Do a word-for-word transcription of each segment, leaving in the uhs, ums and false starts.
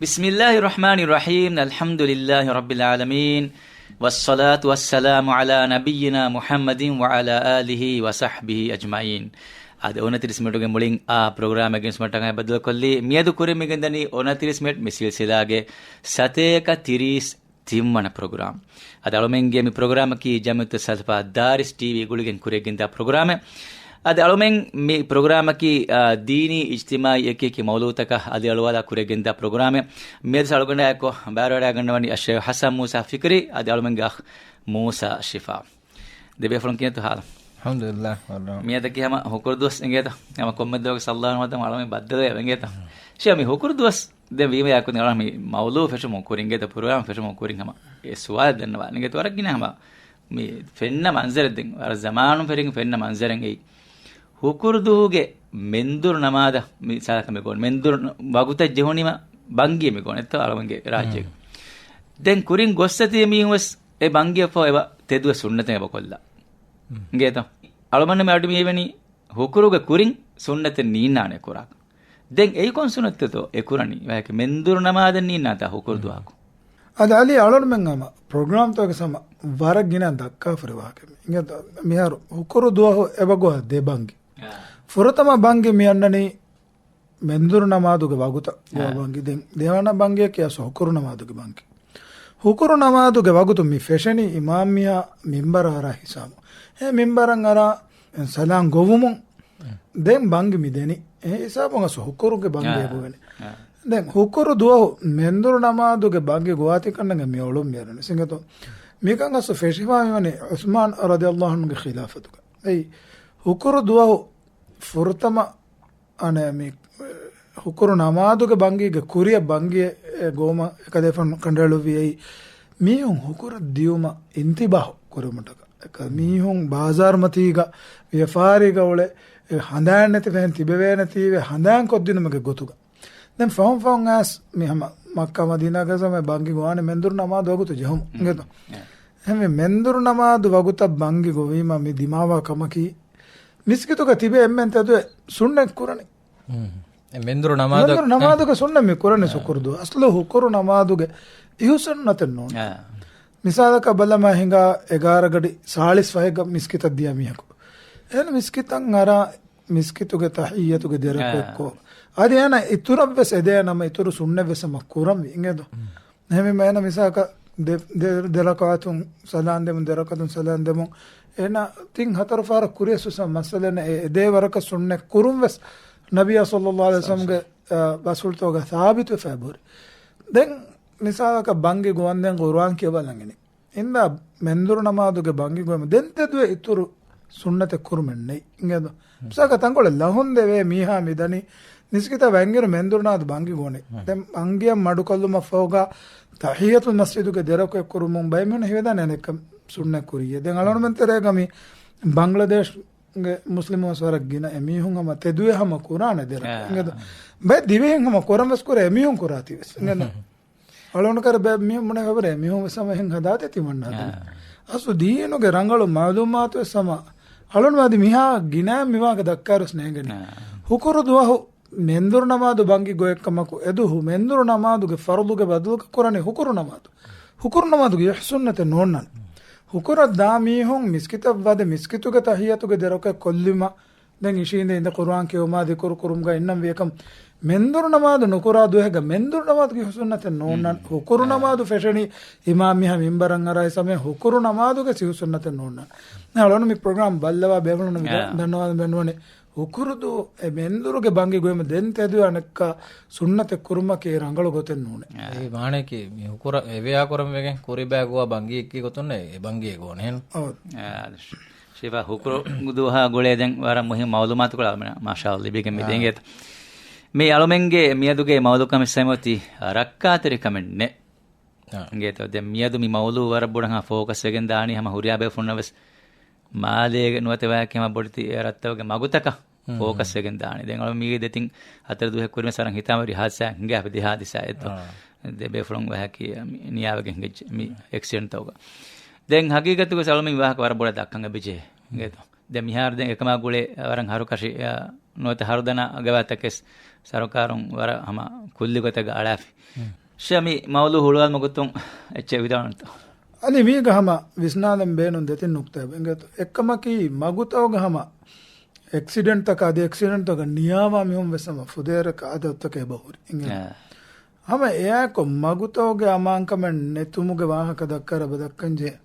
بسم الله الرحمن الرحيم. الحمد لله رب العالمين. والصلاة والسلام على نبينا محمد وعلى آله وصحبه أجمعين. އަދި އޮނަތިރީސް މިނެޓުގެ މުޅިން އާ ޕްރޮގްރާމެއް ގެނެސްމަށްޓަކާ ބައްދަލުކޮށްލީ. މިއަދު ކުރިން މިގެންދަނީ އޮނަތިރީސް މިނެޓް މި ސިލްސިލާގެ ސަތޭކަ ތިރީސް ތިންވަނަ ޕްރޮގްރާމް. އަދި އަޅުމެންގެ މި ޕްރޮގްރާމަކީ ޖަމިއްޔަތު ސަލަފާ ދާރިސް ޓީވީ ގުޅިގެން ކުރިއަށްގެންދާ ޕްރޮގްރާމެއް. އަދި އަޅުމެން މި ޕްރޮގްރާމަކީ، އާ، ދީނީ އިޖްތިމާއީ އެކި އެކި މައުޟޫޢުތަކަށް އަލިއަޅުވާލާ ކުރިއަށްގެންދާ ޕްރޮގްރާމެއް. މިއަދު އަޅުގަނޑާއެކު ބައިވެރިވަޑައިގަންނަވަނީ އައްޝޭޚް ޙަސަން މޫސާ ފިކްރީ އަދި އަޅުމެންގެ އަޚް މޫސާ ޝިފާ. ދެބޭފުޅުން ކިހިނެއްތޯ ހާލު؟ އަލްޙަމްދުލިއްލާހް. މިއަދަކީ ހަމަ ހުކުރު ދުވަސް އިނގޭތަ؟ ހަމަ ކޮންމެ ދުވަހަކު ސައްލާހު ވަސައްލަމަ އަޅަމެން ބައްދަލުވެ އިނގޭތަ؟ ޝިޔާ މި ހުކުރު ދުވަސް ދެން ވީމަ ޔާކުން އަޅަމެން މައުޟޫޢު ފެށުމުން ކުރިން އިނގޭތަ؟ ޕްރޮގްރާމް ފެށުމުން ކުރިން ހަމަ އެ ސުވާލު ދެންނަވާ އިނގޭތަ؟ ވަރަށް ގިނަ ހަމަ މި ފެންނަ މަންޒަރެއް ދެން. ވަރަށް ޒަމާނުން ފެށިގެން ފެންނަ މަންޒަރެއް އެއީ. ހުކުރު ދުވަހުގެ މެންދުރު ނަމާދަށް މިސާލަކަށް މި ގޮން މެންދުރު ވަގުތަށް ޖެހުނީމަ ބަންގި މި ގޮން އެއްތޯ އަޅަމެންގެ ރާއްޖޭގަ. ދެން ކުރިން ގޮއްސަތީ މީހުން ވެސް އެ ބަންގިއަށްފަހު އެބަ ތެދުވެ ސުންނަތެއް އެބަ ކޮށްލާ. އިނގޭތޯ؟ އަޅުމަންނަ މި އަޑު މި އެވެނީ ހުކުރުގެ ކުރިން ސުންނަތެއް ނީންނާނެ ކުރާކަށް. ދެން އެއީ ކޮން ސުންނަތެއްތޯ އެ ކުރަނީ؟ ވަހަކި މެންދުރު ނަމާދަށް ނީންނާތާ ހުކުރު ދުވަހަކު. އަދި އަލީ އަޅުމެން ހަމަ ޕްރޮގްރާމްތަކުގެ ހަމަ ވަރަށް ގިނަ ދައްކާފަރި ވާހަކަ. މިހާރު ހުކުރު ދުވަހު އެބަ ގޮވާ ދެ ބަންގި. ފުރަތަމަ ބަންގި މި އަންނަނީ މެންދުރު ނަމާދުގެ ވަގުތަށް ގޮވާ ބަންގި. ދެން ދެވަނަ ބަންގިއަކީ އަސް ހުކުރު ނަމާދުގެ ބަންގި. ހުކުރު ނަމާދުގެ ވަގުތު މި ފެށެނީ އިމާމް މީހާ މިންބަރަށް އަރާ ހިސާބު. އެ މިންބަރަށް އަރާ ސަލާން ގޮވުމުން ދެން ބަންގި މި ދެނީ. އެ ހިސާބުން އަސް ހުކުރުގެ ބަންގި އެބަ ވެނީ. ދެން ހުކުރު ދުވަހު މެންދުރު ނަމާދުގެ ބަންގި ގޮވާތީ ކަންނަނގެ މި އޮޅުން މިއަރުނީ. ސިނގެތޯ މިކަން އަސް ފެށިފާ މިވަނީ ޢުސްމާން ރަޟިޔަﷲ ޢަންހުގެ ޚިލާފަތުގަ. އެއީ ހުކުރު ދުވަހު ފުރަތަމަ އަނެ މި ހުކުރު ނަމާދުގެ ބަންގީގެ ކުރިއަށް ބަންގި އެ ގޮވުމަށް އެކަލޭފާނު ކަނޑައެޅުއްވި އެއީ، މީހުން ހުކުރަށް ދިޔުމަށް އިންތިބާހު ކުރުމަށްޓަކާ. އެކަ މީހުން ބާޒާރުމަތީގަ ވިޔަފާރީގަ އުޅެ އެ ހަނދާން ނެތި ފެހެން ތިބެވޭނެތީވެ ހަނދާން ކޮށްދިނުމުގެ ގޮތުގަ. ދެން ފަހުން ފަހުން އައިސް މި ހަމަ މައްކާ މަދީނާގަ ސަމަ ބަންގި ގޮވާނެ މެންދުރު ނަމާދު ވަގުތު ޖެހުމު އިނގޭތޯ. އެހެން މި މެންދުރު ނަމާދު ވަގުތަށް ބަންގި ގޮވީމަ މި ދިމާވާ ކަމަކީ، މިސްކިތުގަ ތިބޭ އެންމެން ތެދުވެ ސުންނަތް ކުރަނީ. އެ މެންދުރު ނަމާދު، މެންދުރު ނަމާދުގެ ސުންނަތް މި ކުރަނީ ސުކުރު ދުވަހު. އަސްލު ހުކުރު ނަމާދުގެ އިހު ސުންނަތެއް ނޫން. މިސާލަކަށް ބަލަމާ ހިނގާ އެގާރަ ގަޑި ސާޅީސް ފަހެއްގަ މިސްކިތަށް ދިޔަ މީހަކު. އެހެން މިސްކިތަށް އަރާ މިސްކިތުގެ ތަޙިއްޔަތުގެ ދެރަކު އެއްކޮށް. އަދި އޭނަ އިތުރަށްވެސް އެދޭނަމަ އިތުރު ސުންނަތްވެސް ހަމަ ކުރަންވީ އިނގޭތޯ. އެހެންވީމަ އޭނަ މިސާލަކަށް ދެ، ދެ، ދެ ރަކާތުން ސަލާން ދެމުން، ދެ ރަކާތުން ސަލާން ދެމުން، އޭނަ ތިން ހަތަރު ފަހަރަށް ކުރިޔަސް ވެސް މައްސަލައެއް ނެތް. އެ، އެ ދޭ ވަރަކަށް ސުންނަތް ކުރުން ވެސް ނަބިއްޔާ ޞައްލައްލާހު ޢަލައިހި ވަސައްލަމްގެ، އަ، ރަސޫލުތޯގަ ސާބިތުވެފަ އެބަހުރި. ދެން މިސާލަކަށް ބަންގި ގޮވަންދެން ޤުރުއާން ކިޔަވާލަން އިނީ. އިންދާ މެންދުރު ނަމާދުގެ ބަންގި ގޮވެމު ދެން ތެދުވެ އިތުރު ސުންނަތެއް ކުރުމެއް ނެތް. އިނގޭތޯ؟ މިސާލަކަށް ތަންކޮޅެއް ލަހުން ދެވޭ މީހާ މިދަނީ މިސްކިތަށް ވަންއިރު މެންދުރު ނަމާދު ބަންގި ގޮވަނީ. ދެން ބަންގިއަށް މަޑުކޮށްލުމަށްފަހުގަ ތަޙިއްޔަތުލް މަސްޖިދުގެ ދެރަކު އެއްކުރުމުން ބައެއް މީހުން ހީވެދާނެ އަނެއްކާ ސުންނަތް ކުރިޔޭ. ދެން އަޅުގަނޑުމެން ތެރޭގަ މި ބަންގްލަދޭޝްގެ މުސްލިމުން ވެސް ވަރަށް ގިނަ އެމީހުން ހަމަ ތެދުވެ ހަމަ ކުރާނެ ދެރަކު. އިނގޭތޯ؟ ބައެއް ދިވެހިން ހަމަ ކުރަން ވެސް ކުރޭ އެމީހުން ކުރާތީ ވެސް. އިނގޭތޯ؟ އަޅުގަނޑު ކަރ ބޭ މި މުނެ ހަބަރެ މިހުން ވެސް ހަމަ ހެން ހަދާތެ ތިމަންނާ ދެން. އަސްލު ދީނުގެ ރަނގަޅު މައުލޫމާތު ވެސް ހަމަ އަޅުން ވާދި މިހާ ގިނަ މިވާގެ ދައްކާރުސް ނޭނގެނީ. ހުކުރު ދުވަހު މެންދުރު ނަމާދު ބަންގި ގޮއެއްކަމަކު އެދު ހު މެންދުރު ނަމާދުގެ ފަރުޟުގެ ބަދަލުގަ ކުރަނީ ހުކުރު ނަމާދު. ހުކުރު ނަމާދުގެ އިހު ސުންނަތެއް ނޯންނާނެ. ހުކުރަށް ދާ މީހުން މިސްކިތަށް ވަދެ މިސްކިތުގެ ތަޙިއްޔަތުގެ ދެރަކު ކޮށްލީމަ ދެން އިށީނދެ އިނދެ ޤުރުއާން ކިޔުމާ ޛިކުރު ކުރުމުގަ އިންނަން ވިޔަކަމް މެންދުރު ނަމާދު ނުކުރާ ދުވަހެއްގަ މެންދުރު ނަމާދުގެ އިހު ސުންނަތެއް ނޯންނާނެ. ހުކުރު ނަމާދު ފެށެނީ އިމާމް މީހާ މިންބަރަށް އަރާ ސަމަޔަށް ހުކުރު ނަމާދުގެ އިހު ސުންނަތެއް ނޯންނާނެ. އަޅުން މި ޕްރޮގްރާމް ބައްލަވާ ބޭފުޅުން ދަންނަވާ ބެންނުވަނީ ހުކުރު ދުވަހު އެ މެންދުރުގެ ބަންގި ގޮވެމު ދެން ތެދުވެ އަނެއްކާ ސުންނަތެއް ކުރުމަކީ ރަނގަޅު ގޮތެއް ނޫނޭ. އެ މާނައަކީ މި ހުކުރަށް އެވެޔާ ކުރަން ވެގެން ކުރިބައި ގޮވާ ބަންގި އެއްކި ގޮތުން އެ ބަންގި ގޮވަން ހެން. ޝިފާ ހުކުރު ދުވަހާ ގުޅޭ ދެން ވަރަށް މުހިންމު މައުލޫމާތުކޮޅެއް އަޅުމެން މާޝާﷲ ލިބިގެން މި ދޭނގޭތަ. މި އަޅުމެންގެ މިއަދުގެ މައުޟޫޢަކަށް މި ސަމިއޮތީ ރައްކާތެރިކަމެއް ނެތް. އިނގޭތޯ ދެން މިއަދު މި މައުޟޫޢު ވަރަށް ބޮޑަށް ހަމަ ފޯކަސް ވެގެން ދާނީ ހަމަ ހުރިހާ ބޭފުޅުންނަށް ވެސް މާލޭގެ ނުވަތަ ވަޔަކީ ހަމަ ބޮޑެތި ރަށްތަކުގެ މަގުތަކަށް ފޯކަސް ވެގެން ދާނީ. ދެން އަޅު މީގެ ދެތިން ހަތަރު ދުވަހެއް ކުރިން ވެސް ވަރަށް ހިތާމަވެރި ހާދިސާ ހިނގާފަ ދެ ހާދިސާ އެއްތޯ. ދެ ބޭފުޅުން ވަޔަކީ މި ނިޔާވެގެން ހިނގައްޖެ މި އެކްސިޑެންޓްތަކުގަ. ދެން ހަގީގަތުގަ އަޅުމެން ވާހަކަ ވަރަށް ބޮޑަށް ދައްކަން އެބަޖެހޭ. އިނގޭތޯ. ދެ މިހާރު ދެން އެކަމާ ގުޅޭ ވަރަށް ހަރުކަށި، އާ، ނުވަތަ ހަރުދަނާ ގަވާތަކެސް ސަރުކާރުން ވަރަށް ހަމަ ކުއްލި ގޮތަށް އަޅާފި. ޝިޔަ މި މައުލޫ ހުޅުވާލުމުގެ ގޮތުން އެއްޗެއް ވިދާޅުންތޯ؟ އަލި މީގަ ހަމަ ވިސްނާލަން ބޭނުން ދެތިން ނުކްތާ އެބަ އިނގޭތޯ. އެއްކަމަކީ މަގުތަކުގަ ހަމަ އެކްސިޑެންޓްތަކާ އަދި އެކްސިޑެންޓްތަކަށް ނިޔާވާ މީހުން ވެސް ހަމަ ފުދޭވަރަކަށް އާދައްތަކެއް އެބަ ހުރި. އިނގޭ. އާ. ހަމަ އެއާއެކު މަގުތަކުގެ އަމާންކަމެއް ނެތުމުގެ ވާހަކަ ދައްކާއިރު އެބަ ދައްކަންޖެހޭ.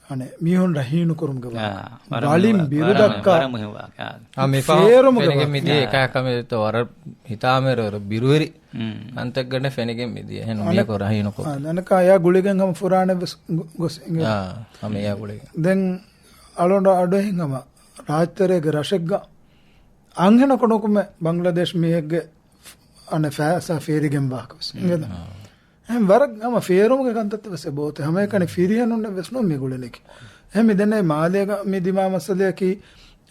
އަނެއް މީހުން ރަހީނުކުރުމުގެ ވާހަކަ. އާ، ވަރަށް ވަޅިން މުހި-، ބިރު ވަރަށް، ދައްކާ. ވަރަށް މުހިން ވާހަކަ. އާ، މި ފަހު ފޭރުމުގެ ފެނިގެން ވާހަކަ. މިދިޔަ އާ. އެކާ ކަމެއް ވަރަށް ހިތާމަވެރި ވަރަށް ބިރުވެރި މް. ކަންތައްގަނޑެއް ފެނިގެން މިދިޔަ. އެހެން އަނެ-، މީހަކު ރަހީނުކޮށް. އާ، އަނެކާ އެއާ ގުޅިގެން ހަމަ ފުރާނަ ވެސް ގޮ-، ގޮސް އިނގޭ. އާ، ހަމަ އެއާ ގުޅިގެން. ދެން އަޅުގަނޑު އަޑުއެހިން ހަމަ ރާއްޖެތެރޭގެ ރަށެއްގަ އަންހެނަކު ނުކުމެ ބަނގްލަދޭޝް މީހެއްގެ އަނެއް ފައިސާ ފޭރިގެން ވާހަކަ ވެސް. އިނގޭތަ؟ އާ. އެހެން ވަރަށް ހަމަ ފޭރުމުގެ ކަންތައްތައް ވެސް އެބައޮތޭ. ހަމައެކަނި ފިރިހެނުންނެއް ވެސް ނޫން މި ގުޅެނީކީ. އެހެން މި ދެންނެވި މާލޭގަ މި ދިމާ މައްސަލަޔަކީ،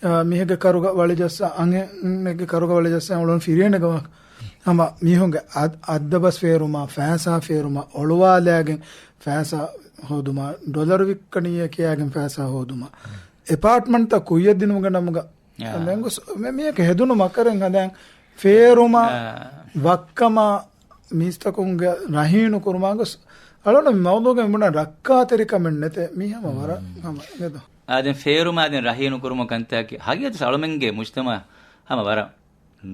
އާ، މީހެއްގެ ކަރުގަ ވަޅިޖައްސާ، އަންހެނެއްގެ ކަރުގަ ވަޅިޖައްސާ އުޅުނު ފިރިހެނެއްގެ ވާހަކަ. ހަމަ މީހުންގެ އަ-، އައްދަބަސް ފޭރުމާ، ފައިސާ ފޭރުމާ، އޮޅުވާލައިގެން ފައިސާ ހޯދުމާ، ޑޮލަރު ވިއްކަނީއޭ ކިޔާގެން ފައިސާ ހޯދުމާ، އެޕާޓްމަންޓްތައް ކުއްޔަށް ދިނުމުގެ ނަމުގަ އާ. މެންގުސް-، މެ-، މީހަކަށް ހެދުނު މަކަރެއް ހަދާން ފޭރުމާ، އާ. ވައްކަމާ، މީސްތަކުންގެ ރަހީނު ކުރުމާ ގޮސް، އަޅުގަނޑު މި މައުޟޫގަ މިބުނާ ރައްކާތެރިކަމެއް ނެތޭ. މީ ހަމަ ވަރަށް ހަމަ އެދޯ. އާ، ދެން ފޭރުމާ ދެން ރަހީނު ކުރުމު ކަންތައް ހަގީގަތު އަޅުމެންގެ މުޖްތަމަ ހަމަ ވަރަށް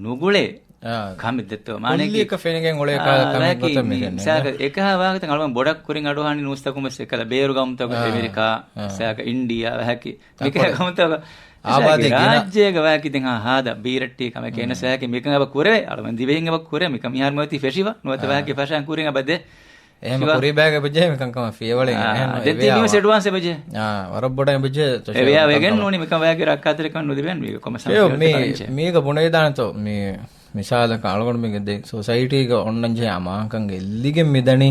ނުގުޅޭ އާ. ކަމެއް ދެއްތޯ. މާނައަކީ، ކުއްލިއަކަށް ފެނިގެން އުޅޭ އާ، ކަ-، ކަމެއް ވަކި ގޮތަށް މި މި ފެންނަ. މިސާލަކަށް އެކަހަ ވާހަކަތައް އަޅުގަނޑު ބޮޑަށް ކުރިން އަޑުއަހަނީ ނޫސްތަކުން ވެސް އެކަލަ ބޭރު ގައުމުތަކުން އާ. އެމެރިކާ، އާ. މިސާލަކަށް އިންޑިއާ ވަހަކި. މިކަހަ ތަކޮޅެ. ގައުމުތަކު އާބާދީ މިސާލަކަށް ގިނަ. ރާއްޖޭގަ ވަހަކި ދެން ހާ ހާދަ ބީރައްޓީ ކަމެއް ކޭނަސް ވަހަކި މިކަން އެބަ ކުރެވޭ. އަޅުގަނޑު ދިވެހިން އެބަ ކުރޭ. މިކަން މިހާރު މިއޮތީ ފެށިފަ. ނުވަތަ އާ. ވަހަކި ފަށާން ކުރިން އެބަ ދޭ. އެހެން ޝިވާ. ކުރީ ބައެއް އެބަޖެހޭ މިކަންކަމަށް ފިޔަވަޅެއް އާ، އެހެން ދެން ތި އެވެޔާ މިވެސް ވާ. އެޑްވާންސް އެބަޖެހޭ. އާ، ވަރަށް ބޮޑަށް އެބަޖެހޭ ތޮށި އެވެޔާ ވެގެން ކަންކަމަށް. ނޫނީ މިކަން ވައިގެ ރައްކާތެރިކަމެއް ނުލިބެން މީގެ ކޮމެސް ޝެއު، މި، މީގަ ބުނެވިދާނެތޯ މި މިސާލަކަށް އަޅުގަނޑު މީގެ ދެ ސޮސައިޓީގަ އޮންނަން ޖެހޭ އަމާންކަން އެއްލިގެން މިދަނީ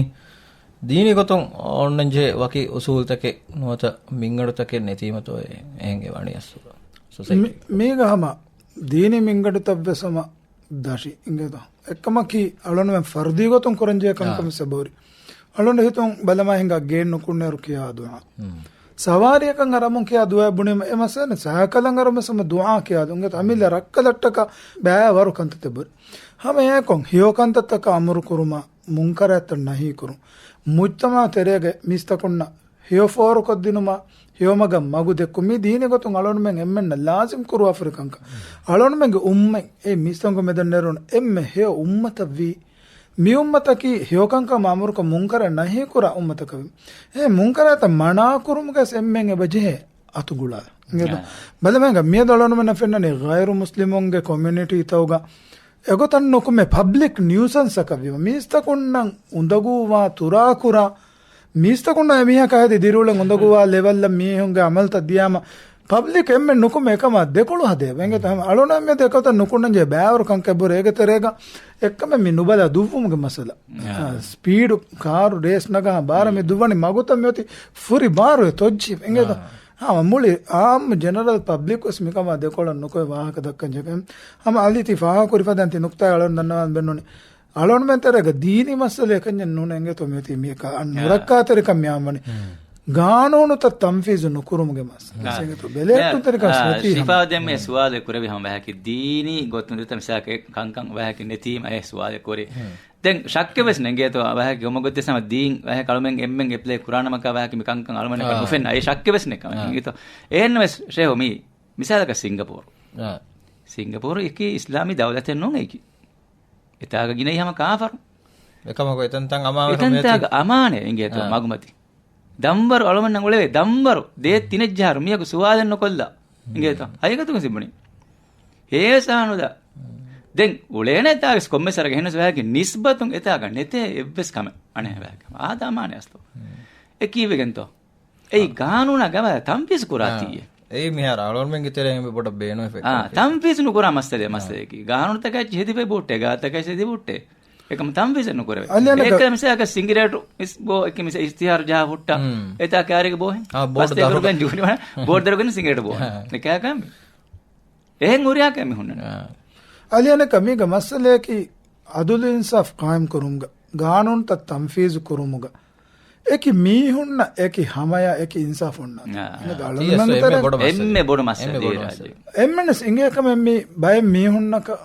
ދީނީ ގޮތުން އޮންނަން ޖެހޭ ވަކި އުސޫލުތަކެއް ނުވަތަ މިންގަނޑުތަކެއް ނެތީމަތޯއޭ އެހެން އެވަނީ އަސްލު ސޮސައިޓީ. މި-، މީގަ ހަމަ ދީނީ މިންގަނޑުތައްވެސް ހަމަ ދަށި އިނގޭތޯ. އެއްކަމަކީ، އަޅުންމެން ފަރުދީ ގޮތުން ކުރަންޖެހޭ ކަންކަމެއް އާ. ސަބަހުރި. އަޅުން ހިތުން ބަލަމާ ހިނގާ ގޭން ނުކުންނޭރު ކިޔާ ދުޢާ. ހުން. ސަވާރީއަކަށް އަރަމުން ކިޔާ ދުޢާ ބުނީމަ، އެ މަސައްކަތް ސައިކަލަށް އަރަމުން ހަމަ ދުޢާ ކިޔާ ދު އިނގޭތޯ. އަމިއްލަ ރައްކަލަށްޓަކާ ބައިވަރު ކަންތައްތައް ބުރި. ހަމަ އެއާއެކު ހެޔޮ ކަންތައްތަކަށް އަމުރު ކުރުމާ، މުންކަރާތްތައް ނަހީ ކުރުން. މުޖްތަމަޢު ތެރޭގައި މީސްތަކުންނަށް ހެޔޮ ފޯރުކޮށްދިނުމާ، ހެޔޮމަގަށް މަގު ދެއްކުން މީ ދީނީ ގޮތުން އަޅުގަނޑުމެން އެންމެންނަށް ލާޒިމް ކުރުވާފަރި ކަންކަން. އަޅުގަނޑުމެންގެ އުއްމަތް އެ މީސްތަކުންގެ މެދަށް ނެރުނު އެންމެ ހެޔޮ އުއްމަތަށްވީ، މި އުއްމަތަކީ ހެޔޮކަންކަމަށް އަމުރުކޮށް މުންކަރަށް ނަހީކުރާ އުއްމަތަކަށްވީ. އެ މުންކަރާތައް މަނާކުރުމުގަސް އެންމެން އެބަޖެހޭ އަތުގުޅާލަން. އާ. ބަލަމޭގަ މިއަދު އަޅުގަނޑުމެންނަށް ފެންނަނީ ޣައިރު މުސްލިމުންގެ ކޮމިއުނިޓީތަކުގަ އެގޮތަށް ނުކުމެ ޕަބްލިކް ނިއުސަންސަކަށްވީމަ، މީސްތަކުންނަށް އުނދަގޫވާ ތުރާކުރާ، މީސްތަކުންނަށް އެމީހަކާ ހެދި ދިރިއުޅެން އުނދަގޫވާ ލެވެލްއަށް މީހުންގެ އަމަލްތައް ދިޔާމަ، ޕަބްލިކް އެންމެން ނުކުމެ އެކަމާ ދެކޮޅު ހަދޭ. އެނގޭތަ؟ ހަމަ އަޅުނަށް މިއަދު އެކަންތައް ނުކުންނަންޖެހޭ ބައިވަރު ކަންކަން ބުރޭ. އޭގެ ތެރޭގަ އެއްކަމެއް މި ނުބަލާ ދުއްވުމުގެ މައްސަލަ. އާ. އާ، ސްޕީޑު ކާރު ރޭސް ނަގާ ބާރަށް މި ދުއްވަނީ މަގުތައް މިއޮތީ ފުރި ބާރު އެ ތޮއްޖީ. އެނގޭތަ؟ އާ. ހަމަ މުޅި އާއްމު ޖެނެރަލް ޕަބްލިކް ވެސް މިކަމާ ދެކޮޅަށް ނުކޮށް ވާހަކަ ދައްކަން ޖެހޭ. ހަމަ އަލި ތި ފާހަގަކުރި ފަދައިން ތި ނުކްތާ އަޅުން ދަންނަވާން ބެންނުނީ. އަޅުންމެން ތެރޭގަ ދީނީ މައްސަލައެއް ކަންޏެއް ނޫނޭ އިނގޭތޯ މިއޮތީ މި ކަ-، އަން އާ. ނުރައްކާތެރިކަން މިއާން ވަނީ. ގާނޫނުތައް ތަންފީޒު ނުކުރުމުގެ މައްސަލަ. އާ. އިނގޭތޯ ބެލެއްޓުންތެރިކަން އާ، ނެތީ ޝިފާ ހަމަ. ދެން މި ސުވާލެއް ކުރެވި ހަމަ ވަހަކީ ދީނީ ގޮތުން ދެތަ މިސާލަކަށް ކަންކަން ވަހަކީ ނެތީމަ އެ ސުވާލެއް ކުރި. ދެން ޝައްކެއް ވެސް ނެނގޭތޯ ވަހަކީ ހަމަ ގޮތް ދެސް ހަމަ ދީން ވަހަކީ އަޅުމެން އެންމެން އެޕްލައި ކުރާނަމަކާ ވަހަކީ މި ކަންކަން އަޅުމެންނަކަށް އާ. ނުފެންނަ. އެ ޝައްކެއް ވެސް ނެތް ކަމެއް އާ. އިނގޭތޯ. އެހެންނަމަވެސް ޝޭހު މީ މިސާލަކަށް ސިންގަޕޫރު. އާ. ސިންގަޕޫރު އެކީ އިސްލާމީ ދައުލަތެއް ނޫން އެކި. އެތާގަ ގިނައީ ހަމަ ކާފަރު. އެކަމަކު އެތަންތަން އަމާން އެތަންތާގަ އަމާނެ އިނގޭތޯ އާ. މަގުމަތި. ދަންވަރު އަޅުމެންނަށް އުޅެވޭ. ދަންވަރު ދޭ ތިނެއްޖަހާރު މީހަކު ސުވާލެއް ނުކޮށްލާ. އިނގޭތޯ؟ ހަގީގަތުގަ ތިބުނީ. ހޭސާނުދާ. ދެން އުޅޭނެ އެތާގަސް ކޮންމެސް ވަރަކަށް އެހެނަސް ވަހަކީ ނިސްބަތުން އެތާގަ ނެތޭ އެއްވެސް ކަމެއް. އަނެއް ވަހަކަށް. އާދަ އަމާނެ އަސްތޯ. އެ ކީއްވެގެންތޯ؟ އެއީ ގާނޫނާ ގަވާ ތަންފީޒު ކުރާތީއޭ. އެއީ މިހާރު އަޅުގަނޑުމެންގެ ތެރޭ އެންމެ ބޮޑަށް ބޭނުންވެފަ އާ، ތަންފީޒު ނުކުރާ މައްސަލައެއް، މައްސަލައަކީ. ގާނޫނުތަކަށް ހެދިފައި ބޯއްޓޭ، ގާތަކަށް ހެދި ބޯއްޓޭ. އެކަމަ ތަންފީޒެއް ނުކުރެވޭ. އަލިއަނަކަ އެކަމަ މިސާލަކަށް ސިނގިރޭޓު މިސް ބޯ އެކި މިސް އިސްތިހާރު ޖަހާ ހުއްޓާ. މް. އެތާ ކާރިގެ ބޯހެން. އާ، ބޯޑު ބަސް ދަރު- ދަރުގަން ޖޫނި ވަނަ ބޯޑު ދަރުގަން ސިނގިރޭޓު ބޯހެން. އާ. ނިކާކަމި. އެހެން ހުރިހާ ކަމެއް ހުންނަނީ. އާ. އަލިއަނަކަ މީގަ މައްސަލައަކީ އަދުލު އިންސާފް ޤާއިމް ކުރުމުގަ، ގާނޫނުތައް ތަންފީޒު ކުރުމުގަ، އެކި މީހުންނަށް އެކި ހަމަޔާ އެކި އިންސާފު އޮންނާނެ. އާ. އެނގޭ އާ. އަޅުގަނޑު ތީ އެސް އެންމެ ބޮޑު މައްސަލަ. އެންމެ ބޮޑު މައްސަލަ އެންމެ ބޮޑު ދީ މައްސަލަ. ރާއްޖޭ. އެންމެނަސް އިނގޭ ކަމެއް މި ބައެއް މީހުންނަކަށް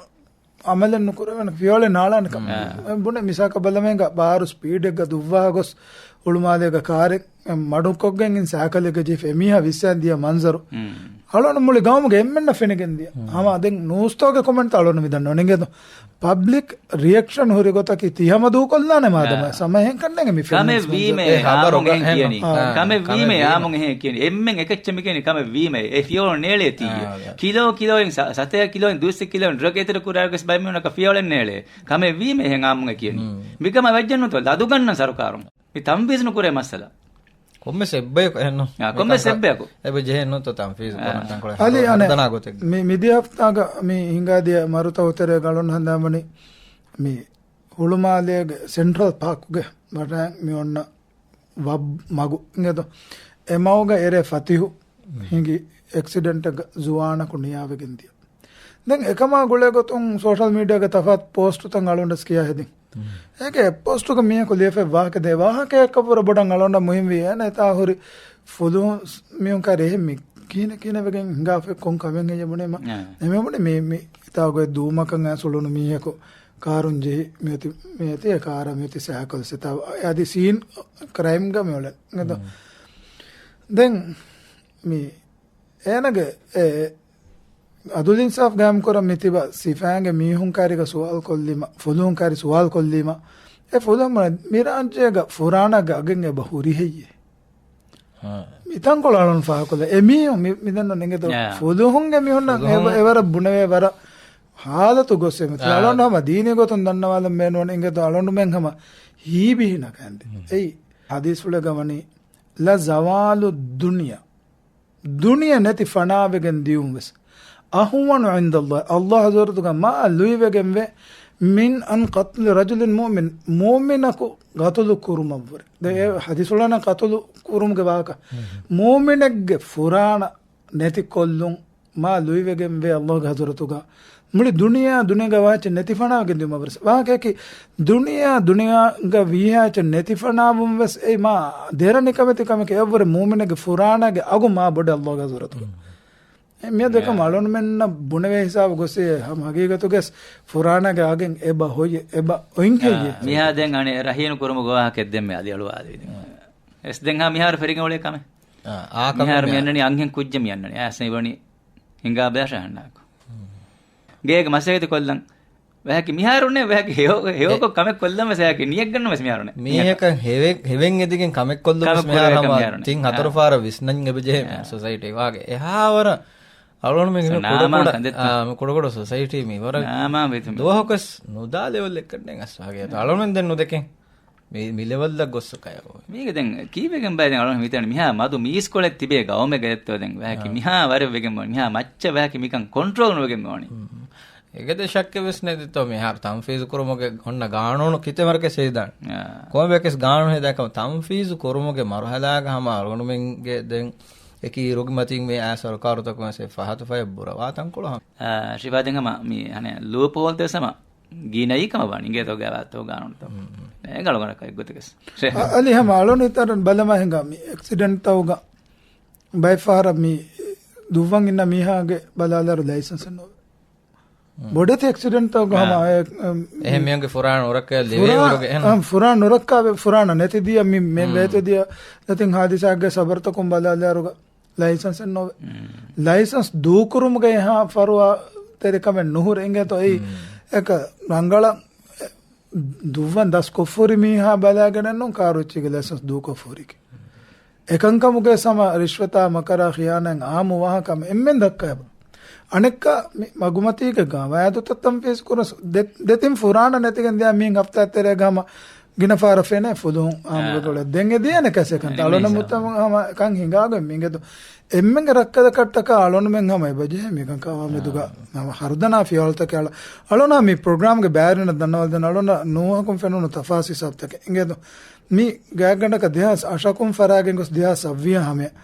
އަމަލެއް ނުކުރެވޭނެ ފިޔަވަޅެއް ނާޅާނެ ކަމަށް. އާ. އެ ބުނެ މިސާކަށް ބަލަމޭނގ ބާރު ސްޕީޑެއްގަ ދުއްވާ ގޮސް ހުޅުމާލޭގަ ކާރެއް މަޑުކޮށްގެން އިން ސައިކަލެއްގަ ޖެހިފަ އެމީހާ ވިއްސައިން ދިޔަ މަންޒަރު. މް. އަޅުގަނޑު މުޅި ގައުމުގެ އެންމެންނަށް ފެނިގެން ދިޔަ. މް. ހަމަ ދެން ނޫސްތޯގެ ކޮމެންޓް އަޅުގަނޑު މި ދަންނަވަނީ އިނގޭތޯ. ޕަބްލިކް ރިއެކްޝަން ހުރި ގޮތަކީ ތި ހަމަ ދޫކޮށްލާނެ މާދަމާ. އާ. ސަމަ އެހެން ކަންނޭނގެ މި ކަމެއް ފެނުނީ. ވީމޭ އެ ހަބަރު އާމުން އެހެން އެހެން ކިޔަނީ. އާ. ކަމެއް ކަމެއް ވީމޭ ވީމޭ. އާމުން އެހެން ކިޔަނީ. އެންމެން އެކައްޗެއް މި ކިޔަނީ ކަމެއް ވީމޭ. އެ ފިޔަވަޅު ނޭޅޭ ތީ. އާ. ކިލޯ ކިލޯއިން ސަ-، ސަތޭކަ ކިލޯއިން ދުއިސައްތަ ކިލޯއިން ޑްރަގް އެތެރެ ކުރާ ގޮސް ބައެއް މީހުންނަކަށް ފިޔަވަޅެއް ނޭޅޭ. ކަމެއް ވީމޭ އެހެން އާމުން އެ ކިޔަނީ. މް. މިކަމަށް ވެއްޖެއްނުތޯ ލަދުގަންނަން ސަރުކާރުން. މި ތަންފީޒު ނުކުރޭ މައްސަލަ. ކޮންމެސް އެއްބަޔަކު އެހެންނު. އާ، ކޮންމެސް މިކަންކަން އެއްބަޔަކު. އެބަ ޖެހެންނުތޯ ތަންފީޒު އާ. ކުރަން ތަންކޮޅެއް އަލި ހަދާ އަނެއް ހަދާނާ ގޮތެއް. މި، މިދިޔަ ހަފްތާގަ މި ހިނގާދިޔަ މަރުތައް އޮތެރޭ ގަޅުން ހަނދާންވަނީ މި ހުޅުމާލޭގެ ސެންޓްރަލް ޕާކުގެ ވަރަށް މި އޮންނަ ވައް މަގު އިނގޭތޯ. އެ މަގުގަ އެރޭ ފަތިހު ހިނގި އެކްސިޑެންޓެއްގަ ޒުވާނަކު ނިޔާވެގެން ދިޔަ. ދެން އެކަމާ ގުޅޭ ގޮތުން ސޯޝަލް މީޑިއާގެ ތަފާތު ޕޯސްޓުތައް އަޅުގަނޑަސް ކިޔާ ހެދިން. އޭގެ އެއް ޕޯސްޓުގަ މީހަކު ލިޔެފައި ވާހަކަ ދޭ ވާހަކައަކަށްވުރެ ބޮޑަށް އަޅުގަނޑަށް މުހިންވީ އޭނަ އެތާ ހުރި ފުލުހުން މީހުން ކާރި އެހެން މި ކިހިނެއް ކިހިނެއް ވެގެން ހިނގާފައި ކޮން ކަމެއް ހެއްޔެވެ ބުނީމަ. އެމީހުން ބުނީ މި، މި އެތާ ގޮތް ދޫމަކަށް އައިސް އުޅުނު މީހަކު ކާރުން ޖެހި މިއޮތީ، މިއޮތީ އެ ކާރާ މިއޮތީ ސައިކަލް ސެތާ އަދި ސީން ކްރައިމްގަ މި އުޅެން. ދެން މި އޭނަގެ އެ އަދުލް އިންސާފް ގާއިމް ކުރަން މި ތިބަ ސިފައިންގެ މީހުން ކާރިގަ ސުވާލު ކޮށްލީމަ، ފުލުހުން ކާރި ސުވާލު ކޮށްލީމަ، އެ ފުލުހުން މި ރާއްޖޭގަ ފުރާނާގެ އަގެއް އެބަ ހުރި ހެއްޔޭ؟ ހާ. މި ތަންކޮޅު އަޅުން ފާހަކޮށްލަ. އެ މީހުން މި، މިދަންނަ ނިނގެދޯ. އާ. ފުލުހުންގެ މީހުންނަށް ފުލުހުން. އެވަ-، އެވަރަށް ބުނެވޭ ވަރަށް ހާލަތު ގޮސް އެމެ. އާ. އަޅުން ހަމަ ދީނީ ގޮތުން ދަންނަވާލަން މޭނުވަން އިނގޭތޯ އަޅުން މެން ހަމަ ހީބިހިނަކަން. އެއީ ޙަދީޘްފުޅެއްގަ ވަނީ، ލަ ޒަވާލު ދުނިޔާ. ދުނިޔެ ނެތި ފަނާވެގެން ދިޔުން ވެސް. އަހުވަނު ޢިންދަﷲ. ﷲ ޙަޟްރަތުގަ މާ ލުއިވެގެންވޭ. މިން އަން ޤަތްލި ރަޖުލިން މުއުމިން. މުއުމިނަކު ޤަތުލު ކުރުމަށްވުރެ. ދެ ޙަދީޘްފުޅާނަ ޤަތުލު ކުރުމުގެ ވާހަކަ. މުއުމިނެއްގެ ފުރާނަ ނެތިކޮށްލުން މާ ލުއިވެގެންވޭ ﷲގެ ޙަޟްރަތުގަ. މުޅި ދުނިޔެއާ ދުނިޔޭގަ ވާހަކަ ނެތިފަނާވެގެން ދިޔުމަށްވުރެ. ވާހަކައަކީ ދުނިޔެއާ ދުނިޔޭގަ ވީހާ އެއްޗެއް ނެތިފަނާވުން ވެސް އެއީ މާ ދެރަ ނިކަމެތި ކަމެކޭ. އެއްވުރެ މުއުމިނެއްގެ ފުރާނާގެ އަގު މާ ބޮޑެ ﷲގެ ޙަޟްރަތުގަ. އެ މިއަދު އެކަމް އަޅުންމެންނަށް ބުނެވޭ ހިސާބު ގޮސް ހަމަ ހަގީގަތުގަސް ފުރާނާގެ އަގެއް އެބަ ހޮއްޔެ، އެބަ އޮތް ހެއްޔެ؟ މިހާ ދެން އަނެއް ރަހީނު ކުރުމުގެ ވާހަކައެއް ދެންމެ އަލި އަޅުވާލެވިދިން. އެސް ދެން ހާ މިހާރު ފެރިގެން އުޅޭ ކަމެއް. އާ، އާ، ކަމެއް މިހާރު މި މި އަންނަނީ އަންހެން ކުއްޖެއް މި އަންނަނީ. އާސް މި ވަނީ ހިނގާ ބޭށަ ހަންނާކު. ގޭގެ މަސައްކަތް ކޮށްލަން. ވަހަކި މިހާރުންނެ ވަހަކި ހެޔޮ-، ހެޔޮކޮށް ކަމެއް ކޮށްލަން ވެސް ވަހަކި ނިޔަތްގަންނަ ވެސް މިހާރުންނެ. މީހަކަށް ހެވެ-، ހެވެން އެދިގެން ކަމެއް ކޮށްލުން ވެސް ކަމެއް މިހާރު ކުރެވޭ ހަމަ ކަމެއް މިހާރުން. ތިން ހަތަރު އާ. ފާރަށް ވިސްނަން އެބަ ޖެހޭ އާ. ސޮސައިޓީ ވާގެ. އެހާވަރަށް އަޅުގަނޑުމެން އިނގޭ ކުޑަ ނާމާ ކުޑަ، ކަންދެއްތަ؟ އާ، މި ކުޑަ ކުޑަ ސޮސައިޓީ މި ވަރަށް ނާމާ ވެތުމެ. ދުވަހަކުވެސް ނުދާ ލެވެލް އެއްކަންނޭނގެ އަސް ވާގެ. އަޅުގަނޑުމެން ދެން ނުދެކެން. މި، މި ލެވެލްއަށް ގޮއްސު ކަޔަށް އޮވެ. މީގެ ދެން ކީއްވެގެން ބައި ދެން އަޅުން މިތަން މިހާ މަދު މީސްކޮޅެއް ތިބޭ ގައުމެއްގަ ދެއްތޯ ދެން ވަހަކި އާ. މިހާ ވަރެއް ވެގެން ވަނީ. މިހާ މައްޗަށް ވަހަކި މިކަން ކޮންޓްރޯލް ނުވެގެން ވަނީ. ހުން. އެގެ ދެ ޝައްކެއް ވެސް ނެތިތޯ މިހާރު ތަންފީޒު ކުރުމުގެ ހުންނަ ގާނޫނު ކިތައް ވަރަކަށް ސެދިދާނެ. އާ. ކޮންމެއަކަސް ގާނޫނު ހެދާކަމަ ތަންފީޒު ކުރުމުގެ މަރުހަލާގަ ހަމަ އަޅުގަނޑުމެންގެ ދެން އެކި އިރުގެ މަތިން މި އާ ސަރުކާރުތަކުން ވެސް ފަހަތު ފަޔަށް ބުރަވާ ތަންކޮޅު ހަމަ. އާ، ޝިފާ ދެން ހަމަ މި ހަނެ ލޫޕް ހޯލް ތެސް ހަމަ ގިނައީ ކަމަށް ވާން އިނގޭތޯ ގާވާތޯ ގާނޫނުތޯ. ހުން، ހުން. އެ ގަޅުގަނޑަކަށް އެއްގޮތަކަސް. އަ-، އަލި ހަމަ އަޅުނިތަރަން ބަލަމާ ހިނގާ މި އެކްސިޑެންޓްތައުގަ ބައެއް ފަހަރަށް މި ދުއްވަން އިންނަ މީހާގެ ބަލާލާރު ލައިސަންސެއް ނޯވޭ. ހުން. ބޮޑެތި އެކްސިޑެންޓްތައުގަ އާ. ހަމަ އެ، އެ، އެހެން މީހުންގެ ފުރާނަ ނުރައްކާ ލެވޭ ފުރާ-، އުރުގެ އެހެން. އަ، ފުރާނަ ނުރައްކާ ފުރާނަ ނެތި ދިޔަ މި، މި ހުން. ވޭތެދިޔަ ނެތިން ހާދިސާގެ ސަބަރުތަކުން ބަލާލާރުގަ ލައިސަންސެއް ނޯވޭ. ހުން. ލައިސަންސް ދޫކުރުމުގަ އެހާ ފަރުވާ ތެރިކަމެއް ނުހުރޭ އިނގޭތޯ އެއީ. ހުން. އެކަ ރަނގަޅަށް ދުއްވަން ދަސްކޮށްފަ ހުރި މީހާ ބަލާގެނެއްނު ކާރު އެއްޗެއްގެ ލައިސަންސް ދޫކޮށްފަ ހުރިކީ. އެކަންކަމުގެ ސަމަ ރިޝްވަތާ މަކަރާ ޚިޔާނާތް އާއްމު ވާހަކަ އެންމެން ދައްކައިބަ. އަނެއްކާ މި މަގުމަތީގެ ގަވާއިދުތައް ތަންފީޒު ކުރަން ދެ-، ދެތިން ފުރާނަ ނެތިގެން ދިޔަ މީހުން ހަފްތާ ތެރޭގަ ހަމަ ގިނަ ފަހަރަށް ފެނޭ ފުލުހުން އާ. އާނބުގެ ގޮޅެ. ދެން އެ ދިޔަނެ ކަސެކަން. އަޅުނަ މުއްތަމަ ހަމަ ކަން ހިނގާގޮތް މިނގެދު. އެންމެންގެ ރައްކަލަކަށްޓަކާ އަޅުނުމެން ހަމަ އެބަޖެހޭ މިކަން ކާވާ މެދުގަ ހަމަ ހަރުދަނާ ފިޔަވަޅުތަކެއް އަޅަ-، އަޅުނާ މި ޕްރޮގްރާމްގެ ބައިވެރިންނަށް ދަންނަވަލަދޭން އަޅުނަ ނޫހަކުން ފެނުނު ތަފާސް ހިސާބުތަކެއް. އިނގޭދު. މި ގާތްގަނޑަކަށް ދެހާސް އަށަކުން ފަރާގެން ގޮސް ދެހާސް ސައްވީހަށް ހަމަޔަށް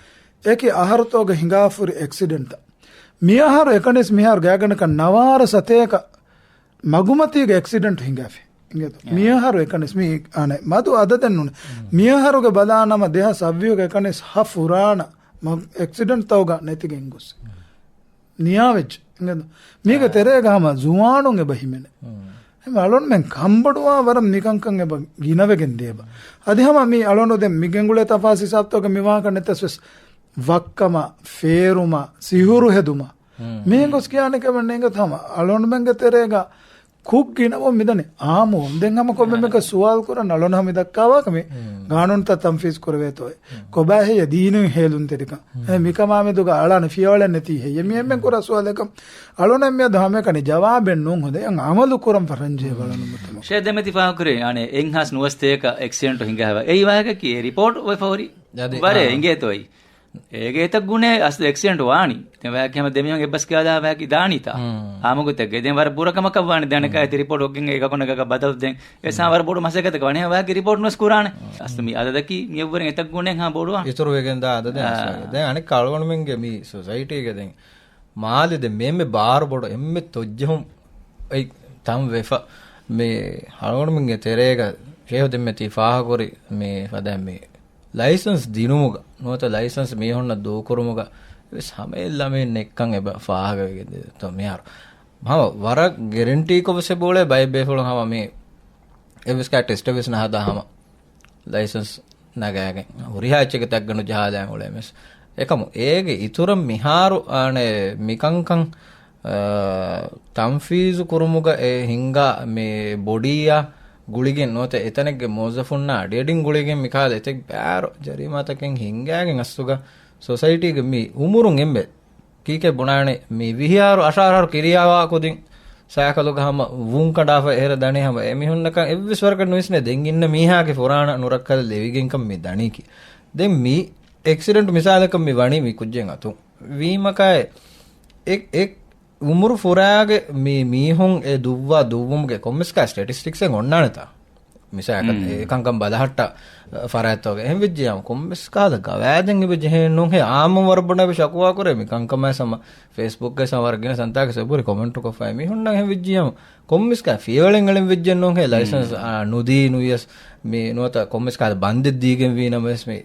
އެކި އަހަރުތޯގަ ހިނގާފަ ހުރި އެކްސިޑެންޓްތައް. މި އަހަރު އެކަނިސް މިހާރު ގާތްގަނޑަކަށް ނަވާރަ ސަތޭކަ މަގުމަތީގެ އެކްސިޑެންޓް ހިނގާފި. އިނގޭތޯ؟ މިއަހަރު އެކަނިސް މީ އާނެ މަދު އަދަދެއް ނޫނެ. މިއަހަރުގެ ބަލާނަމަ ދެހާސް ހަތްވީހުގެ އެކަނިސް ހަ ފުރާނަ އެކްސިޑެންޓްތައުގަ ނެތިގެން ގޮސް. ނިޔާވެއްޖެ. އިނގޭތޯ؟ މީގެ ތެރޭގަ ހަމަ ޒުވާނުން އެބަ ހިމެނޭ. ހަމަ އަޅުންމެން ކަންބޮޑުވާ ވަރަށް މިކަންކަން އެބަ ގިނަވެގެން ދޭބަ. އަދި ހަމަ މީ އަޅުން ދެން މި ގެންގުޅޭ ތަފާސް ހިސާބުތަކުގެ މި ވާހަކަ ނެތަސް ވެސް ވައްކަމަށް، ފޭރުމަށް، ސިހުރު ހެދުމަށް. މިހެން ގޮސް ކިޔާނެ ކަމެއް ނޭނގެ ހަމަ އަޅުންމެންގެ ތެރޭގަ ކުށް ގިނަވަން މިދަނީ އާއްމު. ދެން ހަމަ ކޮންމެ މީހަކަށް ސުވާލު ކުރަން އަޅުން ހަމަ ދައްކާވާކަމެއް ގާނޫނުތައް ތަންފީޒް ކުރެވޭތޯއޭ. ކޮބާހޭ ދީނީ ހޭލުންތެރިކަން. އެ މިކަމާމެދުގަ އަޅާނެ ފިޔަވަޅެއް ނެތީ ހެއްޔޭ؟ މި އެންމެން ކުރާ ސުވާލަކަށް އަޅުން މިއަދު ހަމައެކަނި ޖަވާބެއް ނޫން ހޯދޭ. އަމަލު ކުރަން ފަށަންޖެހޭ ބަލަނު މުތަމަ. ޝޭ ދެމެތި ފާހަގަކުރޭ އަނެ އެއްހާސް ނުވަސަތޭކަ އެކްސިޑެންޓު ހިނގާ ހަވަ. އެއީ ވާހަކަކީ އެ ރިޕޯޓް އޮތް ފަހުރި ވަރޭ އިނގޭތޯއި. އޭގެ އެތައް ގުނޭ އަސްލު އެކްސިޑެންޓް ވާނީ. ދެން ވައި ހަމަ ދެމީހުން އެއްބަސް ކިޔާލާ ވައި ދާނީތާ. ހާމަގޮތެއްގެ. ދެން ވަރަށް ބުރަކަމަކަށް ވާނީ ދަނެކާ ތި ރިޕޯޓް އޮގެން އެ ގަކުނަ ގަކަ ބަދަލު ދެން. އެސާ ވަރަށް ބޮޑު މަސައްކަތަކަށް ވާނީ ވައި ރިޕޯޓް ނުވެސް ކުރާނެ. އަސްލު މި އަދަދަކީ މި އެއްވުރެން އެތައް ގުނޭ ހާ ބޮޑުވާ. އިތުރު ވެގެން ދާ އަދަދެއް އަސްލު. ދެން އަނެއް އަޅުގަނޑުމެންގެ މި ސޮސައިޓީގެ ދެން މާލެ ދެން މޭމެ ބާރު ބޮޑު އެންމެ ތޮއްޖެހުން އެއް ތަން ވެފަ. މި އަޅުގަނޑުމެންގެ ތެރޭގަ ޝޭހު ދެންމެ ތި ފާހަގަކުރި މި ފަދަ މި ލައިސަންސް ދިނުމުގަ ނުވަތަ ލައިސަންސް މީހުންނަށް ދޫކުރުމުގަ ވެސް ހަމަ އެއް ލަމީން ނެއްކަން އެބަ ފާހަގަވެގެން ދެ-، ތޯ މިހާރު. ހަމަ ވަރަށް ގެރެންޓީކޮށް ވެސް އެބައުޅޭ ބައެއް ބޭފުޅުން ހަމަ މި އެވެސް ކާ ޓެސްޓެއް ވެސް ނަހަދާ ހަމަ ލައިސަންސް ނަގާގެން ހުރިހާ އެއްޗެއްގެ ތައްގަނޑު ޖަހާލައި އުޅޭ މިސް. އެކަމު އޭގެ އިތުރަށް މިހާރު އާނެ މިކަންކަން އާ، ތަންފީޒު ކުރުމުގަ އެ ހިންގާ މި ބޮޑީއާ ގުޅިގެން ނުވަތަ އެތަނެއްގެ މުވައްޒަފުންނާ އަޑިއަޑިން ގުޅިގެން މިކަހަލަ އެތައް ބާރު ޖަރީމާތަކެއް ހިންގާގެން އަސްލުގަ ސޮސައިޓީގެ މި އުމުރުން އެންމެ ކީކޭ ބުނާނެ މި ވިހި އަހަރު އަށާރަ އަހަރު ކިރިޔާވާ ކުދިން ސައިކަލުގަ ހަމަ ވުން ކަނޑާފަ އެހެރަ ދަނީ ހަމަ އެމީހުންނަކަށް އެއްވެސް ވަރަކަށް ނުވިސްނޭ ދެން އިންނަ މީހާގެ ފުރާނަ ނުރައްކަލަށް ލެވިގެންކަން މި ދަނީކީ. ދެން މި އެކްސިޑެންޓް މިސާލަކަށް މި ވަނީ މި ކުއްޖެއް އަތުން ވީމަކާއެ އެ، އެ އުމުރު ފުރާގެ މި މީހުން އެ ދުއްވާ ދުއްވުމުގެ ކޮންމެސް ކާ ސްޓެޓިސްޓިކްސެއް އޮންނާނެތާ؟ މިސާލަކަށް އެކަންކަން ބަލަހައްޓާ ފަރާތްތަކުގެ އެހެން ވެއްޖިއްޔާމު ކޮންމެސް ކާލަ ގަވާއިދެއް އެބަ ޖެހޭނެ ނޫންހޭ. އާއްމުން ވަރަށް ބޮޑަށް އެބަ ޝަކުވާ ކުރޭ މި ކަންކަމާ ސަމަ ފޭސްބުކްގެ ސަމަ ވަރަށް ގިނަ ސަންތާކެސް އެބުރި ކޮމެންޓު ކޮށްފައި މީހުންނަށް އެހެން ވެއްޖިއްޔާމު ކޮންމެސް ކާ ފިޔަވަޅެއް އެޅެން ވެއްޖެއް ނޫންހޭ. ލައިސަންސް ނުދީ ނުވިޔަސް މި ނުވަތަ ކޮންމެސް ކާލަ ބަންދެއް ދީގެން ވީ ނަމަވެސް މި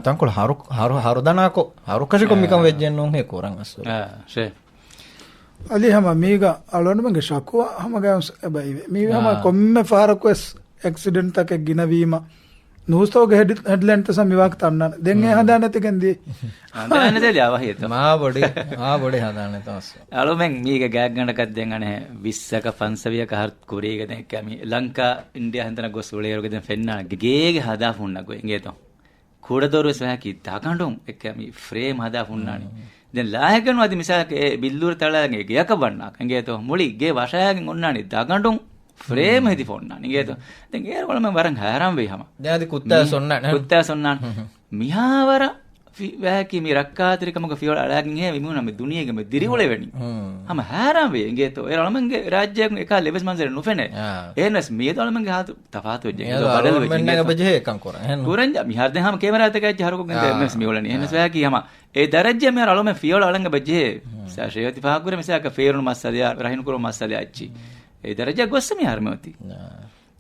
ތަންކޮޅު ހަރު، ހަރު، ހަރުދަނާކޮށް، ހަރުކަށިކޮށް މިކަން ވެއްޖެއް ނޫންހޭ ކުރަން އަސްލު. އަލި ހަމަ މީގަ އަޅުގަނޑުމެންގެ ޝަކުވާ ހަމަ ގައިމުސް އެބައިވޭ. މީ ހަމަ ކޮންމެ ފަހަރަކުވެސް އެކްސިޑެންޓްތަކެއް ގިނަވީމަ، ނޫސްތަކުގެ ހެޑް، ހެޑްލައިންތައް ސަމް މިވާހަކަ ތަންނާނެ. ދެން އެ ހަނދާނެތިގެން ދިޔަ. ހަނދާނެތެލި އަވަހިއެއްތަ؟ މާ ބޮޑި، މާ ބޮޑި ހަނދާނެތަ އަސްލު. އަޅުމެން މީގެ ގާތްގަނޑަކަށް ދެން އަނެއް ވިއްސަކަށް ފަންސަވީހަކަށް ހަރު ކުރީގަ ދެން އެކަ މި ލަންކާ އިންޑިޔާ ހަނދަނަށް ގޮސް އުޅޭއިރުގަ ދެން ފެންނާނެ ގޭގެ ހަދާފަ ހުންނަ ގޮތް އިނގޭތޯ. ކުޑަދޮރުވެސް ވަހަކީ ދަގަނޑުން އެކަ މި ފްރޭމް ހަދާފަ ހުންނާނީ. ދެން ލާހިކަން އަދި މިސާލަކަށް އެ ބިއްލޫރި ތަޅާގެ ގެއަކަށް ވަންނާކަށް އިނގޭތޯ. މުޅި ގެ ވަށައިގެން އޮންނާނީ ދަގަނޑުން ފްރޭމް ހެދިފަ އޮންނާނީ އިނގޭތޯ. ދެން އޭރު އަޅުމެން ވަރަށް ހައިރާން ވީ ހަމަ. ދެން އަދި ކުއްތާވެސް އޮންނާނެ. ކުއްތާވެސް އޮންނާނެ. މިހާވަރަށް ފި-، ވަހަކީ މި ރައްކާތެރިކަމުގެ ފިޔަވަޅު އަޅާގެންހޭ މި މީހުންނަށް މި ދުނިޔޭގަ މި ދިރިއުޅެވެނީ. ހަމަ ހައިރާން ވޭ އިނގޭތޯ. އޭރު އަޅުމެންގެ ރާއްޖޭގަ އެކާ އެއްވެސް މަންޒަރެއް ނުފެނޭ. އެހެނަސް މިއަދު އަޅުމެންގެ ހާލަތު ތަފާތު ވެއްޖެ. ބަދަލު ވެއްޖެ އިނގޭތޯ. ކުރަންޖާ މިހާރު ދެން ހަމަ ކެމެރާތަކަށް އެއްޗެއް ހަރުކޮށްގެން ދެ އެއްވެސް މި އުޅެނީ. އެހެނަސް ވަހަކީ ހަމަ އެ ދަރައްޖެ މިހާރު އަޅުމެން ފިޔަވަޅު އަޅަން އެބަޖެހޭ. ސާ ޝޭވަތި ފާހަގަކުރޭ މިސާލަކަށް ފޭރުނު މައްސަލަޔާ، ރަހިނުކުރުމު މައްސަލަޔާ އެއްޗި. އެ ދަރަޖަ ގޮއްސަ މިހާރު މިއޮތީ.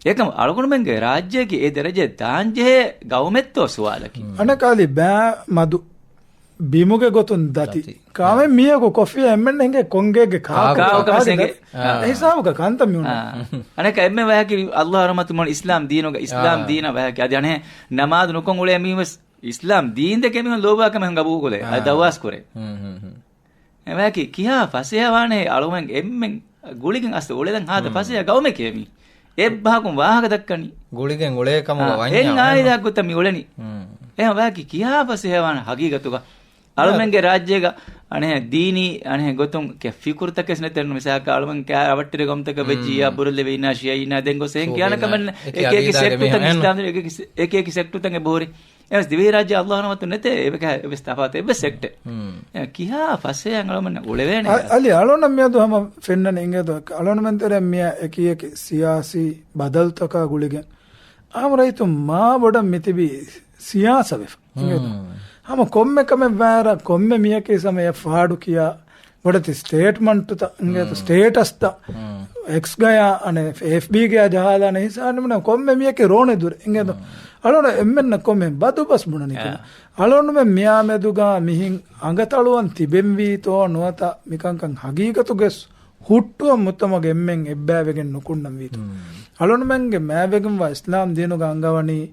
އެކަމް އަޅުގަނޑުމެންގެ ރާއްޖޭގެ އެ ދަރަޖަ ދާންޖެހޭ ގައުމެއްތޯ ސުވާލަކީ. އަނެކާލި ބައި މަދު ބިމުގެ ގޮތުން ދަތި. ދަތި. ކާމެ މީހަކު ކޮފީ އެންމެން ހިނގޭ ކޮންގޭގެ ކާކު ކާކު ކާކު ކާގެ ހިނގޭ. ދަތި. އެ ހިސާބުގަ ކަންތައް މި އޮންނާ. އަނެކަ އެންމެ ވަހަކީ އައްލާހު ރަޙްމަތު މޮޅި އިސްލާމް ދީނުގަ އިސްލާމް ދީނަށް ވަހަކީ. އަދި އަނެ ނަމާދު ނުކޮން އުޅޭ މީހުން ވެސް އިސްލާމް ދީން ދެކެ މީހުން ލޯބާ ކަމެއް ހަނގަ ބޫކުލޭ. އަދި ދައުވާސް ކުރޭ. އެ ވައިކި ކިހާ ފަސޭހަ ވާނެ އަޅުމެން އެންމެން ގުޅިގެން އަސްލު އުޅެލަން ހާދަ ފަސޭހަ ގައުމެކޭ މީ. އެއްބަހަކުން ވާހަކަ ދައްކަނީ. ގުޅިގެން އުޅޭ ކަމުގަ އާ، ވަންޏާ އެއް އާއިލާ ގޮތަށް މި އުޅެނީ. އެހެން ވައިކި ކިހާ ފަސޭހަ ވާނެ ހަގީގަތުގަ. އަޅުމެންގެ ރާއްޖޭގަ އަނެ ދީނީ އަނެ ގޮތުން ކެ ފިކުރުތަކެސް ނެތެން މިސާކަށް އަޅުމެން ކާ ރަވައްޓިރި ގައުމުތަކަށް ވެއްޖިއްޔާ ބުރަލެވި އިންނާ ޝިޔައީންނާ ދެން ގޮސް އެހެން ކިޔާނެ ކަމެއް ނެ. އެކި އެކި އެކި ސެކްޓުތައް އިސްލާމް އެކި އެކި އެކި ސެކްޓުތައް އެބަހުރި. އެވެސް ދިވެހިރާއްޖެ އައްލާހު ރަޙްމަތު ނެތޭ އެވެކަ އެވެސް ތަފާތު އެއްވެސް ސެކްޓެއް. އެ ކިހާ ފަސޭހައިން އަޅުމެންނަށް އުޅެވޭނެ. އަ-، އަލި އަޅުނަށް މިއަދު ހަމަ ފެންނަނީ އިނގޭތޯ އަޅުންމެން ތެރެއަށް މިއަށް އެކި އެކި ސިޔާސީ ބަދަލުތަކާ ގުޅިގެން އާއްމު ރައްޔިތުން މާ ބޮޑަށް މިތިބީ ސިޔާސަވެފަ. އިނގޭތޯ؟ ހަމަ ކޮންމެ ކަމެއް ވާއިރަށް ކޮންމެ މީހަކީ ސަމަ އެ ފާޑު ކިޔާ ބޮޑެތި ސްޓޭޓްމަންޓުތައް އިނގޭތޯ؟ ސްޓޭޓަސްތައް. އެކްސް ގަޔާ އަނެ އެފް ބީ ގަޔާ ޖަހާލާނެ ހިސާބުން ކޮންމެ މީހެއްގެ ރޯނެ ދުރެ އިނގޭތޯ. އަޅުގަނޑު އެންމެންނަށް ކޮންމެ ބަދުބަސް ބުނަނީ ކިޔާ. އަޅުގަނޑުމެން މިއާމެދުގަ މިހިން އަނގަތަޅުވަން ތިބެންވީތޯ ނުވަތަ މިކަންކަން ހަގީގަތުގެ ހުއްޓުވަން މުއްތަމަގެ އެންމެން އެއްބައިވެގެން ނުކުންނަން ވީތޯ. އަޅުގަނޑުމެންގެ މާތްވެގެންވާ އިސްލާމް ދީނުގަ އަންގަވަނީ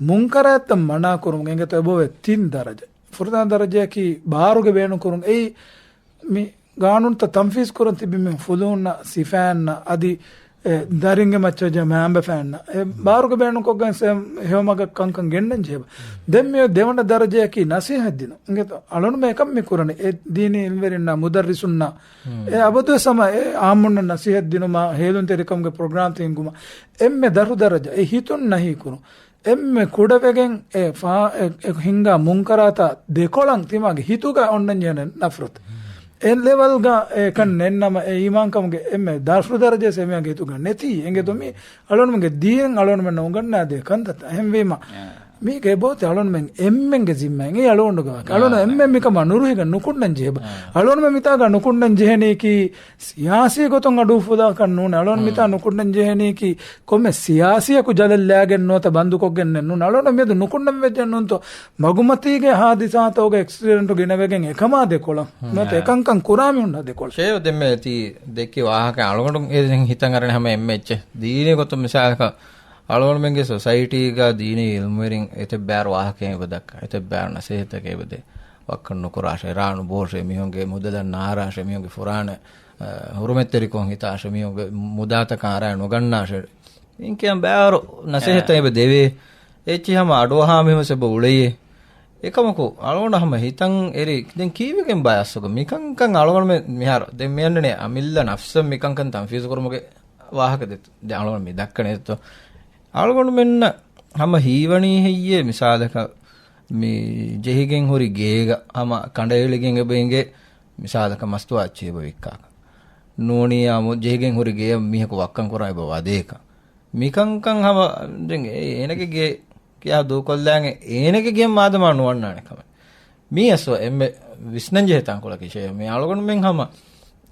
މުންކަރާތްތައް މަނާ ކުރުމުގެ އެނގޭތޯ އެބައޮތް ތިން ދަރަޖަ. ފުރަތަމަ ދަރަޖައަކީ ބާރުގެ ބޭނުން ކުރުން. އެއީ މި ގާނޫނުތައް ތަންފީޒު ކުރަން ތިބި މި ފުލުހުންނަށް، ސިފައިންނަށް، އަދި އެ، ދަރިންގެ މައްޗަށް ޖަ މައިންބަފައިންނަށް އެ ބާރުގެ ބޭނުންކޮށްގެން ހެޔޮމަގަށް ކަންކަން ގެންނަން ޖެހޭ. ދެން މި ދެވަނަ ދަރަޖައަކީ ނަސީހަތް ދިނުން. އިނގޭތޯ އަޅުންމެ އެކަން މި ކުރަނީ. އެ ދީނީ އިލްމުވެރިންނާ މުދައްރިސުންނާ އެ އަބަދުވެސް ހަމަ އެ އާއްމުންނަށް ނަސީހަތް ދިނުމާ ހޭލުންތެރިކަމުގެ ޕްރޮގްރާމްތައް ހިންގުމާ އެންމެ ދަށު ދަރަޖަ އެ ހިތުން ނަހީ ކުރުން. އެންމެ ކުޑަވެގެން އެ ފާ-، އެ، އެ ހިންގާ މުންކަރާތާ ދެކޮޅަށް ތިމާގެ ހިތުގަ އޮންނަން ޖެހޭނެ ނަފްރަތު. އެ ލެވަލްގަ އެކަން ނެންނަމަ އެ އީމާންކަމުގެ އެންމެ ދަށު ދަރަޖައެއް އެމީހާގެ ހިތުގަ ނެތީ. އެނގޭތޯ މީ އަޅުގަނޑުމެންގެ ދީން އަޅުގަނޑުމެންނަށް އުނގަންނާދޭ ކަންތައްތައް. އެހެންވީމަ މީގެ އެބައޮތީ އަޅުގަނޑުމެން އެންމެންގެ ޒިންމާއިން އެ އަޅުގަނޑުގެ ވާހަކަ. އަޅުގަނޑު އެންމެން މިކަމާ ނުރުހިގަ ނުކުންނަން ޖެހޭ. އަޅުގަނޑުމެން މިތާގަ ނުކުންނަން ޖެހެނީކީ ސިޔާސީ ގޮތުން އަޑު އުފުލާކަށް ނޫން. އަޅުގަނޑު މިތާ ނުކުންނަން ޖެހެނީކީ ކޮންމެ ސިޔާސީއަކު ޖަލަށް ލާގެން ނުވަތަ ބަންދުކޮށްގެންނެއް ނޫން. އަޅުގަނޑު މިއަދު ނުކުންނަން ވެއްޖެ ނޫންތޯ މަގުމަތީގެ ހާދިސާތަކުގެ އެކްސިޑެންޓު ގިނަވެގެން އެކަމާ ދެކޮޅަށް ނުވަތަ އެކަންކަން ކުރާ މީހުންނާ ދެކޮޅަށް. ޝޭވް ދެންމެ ތީ ދެއްކި ވާހަކަ އަޅުގަނޑު އެ ދެން ހިތަށް އަރަނީ ހަމަ އެންމެ އެއްޗެއް. ދީނީ ގޮތުން މިސާލަކަށް އަޅުގަނޑުމެންގެ ސޮސައިޓީގަ ދީނީ އިލްމުވެރިން އެތައް ބާރު ވާހަކައެއް އެބަ ދައްކާ، އެތައް ބާރު ނަސޭހަތެއް އެބަ ދޭ. ވައްކަން ނުކުރާށޭ، ރާނު ބޯށޭ، މީހުންގެ މުދަލަށް ނާރާށޭ، މީހުންގެ ފުރާނަ، އަ، ހުރުމަތްތެރިކޮށް ހިތާށޭ، މީހުންގެ މުދާތަކަށް އަރާ ނުގަންނާށޭ. އިން ކިޔަން ބާރު ނަސޭހަތެއް އެބަ ދެވޭ. އެއްޗިހި ހަމަ އަޑުއަހާ މީހުން އެބަ އުޅެޔޭ. އެކަމަކު އަޅުގަނޑު ހަމަ ހިތަށް އެރި ދެން ކީއްވެގެން ބާ އަސްލުގަ މިކަންކަން އަޅުގަނޑުމެން މިހާރު ދެން މިއަންނަނީ އަމިއްލަ ނަފްސަށް މިކަންކަން ތަންފީޒު ކުރުމުގެ ވާހަކަ ދެ-، ދެ އަޅުގަނޑު މި ދައްކަނީތޯ. އަޅުގަނޑުމެންނަށް ހަމަ ހީވަނީ ހެއްޔޭ މިސާލަކަށް މި ޖެހިގެން ހުރި ގޭގަ ހަމަ ކަނޑައެޅިގެން އެބަ އިނގޭ މިސާލަކަށް މަސްތުވާ އެއްޗެއް އެބަ ވިއްކާކަށް. ނޫނީ އާ މު-، ޖެހިގެން ހުރި ގެޔަށް މީހަކު ވައްކަން ކުރާ އެބަ ވަދޭކަށް. މިކަންކަން ހަމަ ދެން އޭނަގެ ގެ ކިޔާ ދޫކޮށްލާނގެ އޭނަގެ ގެ މާދަމާ ނުވަންނާނެ ކަމެއް. މީ އަސްލު އެންމެ ވިސްނަން ޖެހޭ ތަންކޮޅަކީ ޝޭ. މި އަޅުގަނޑުމެން ހަމަ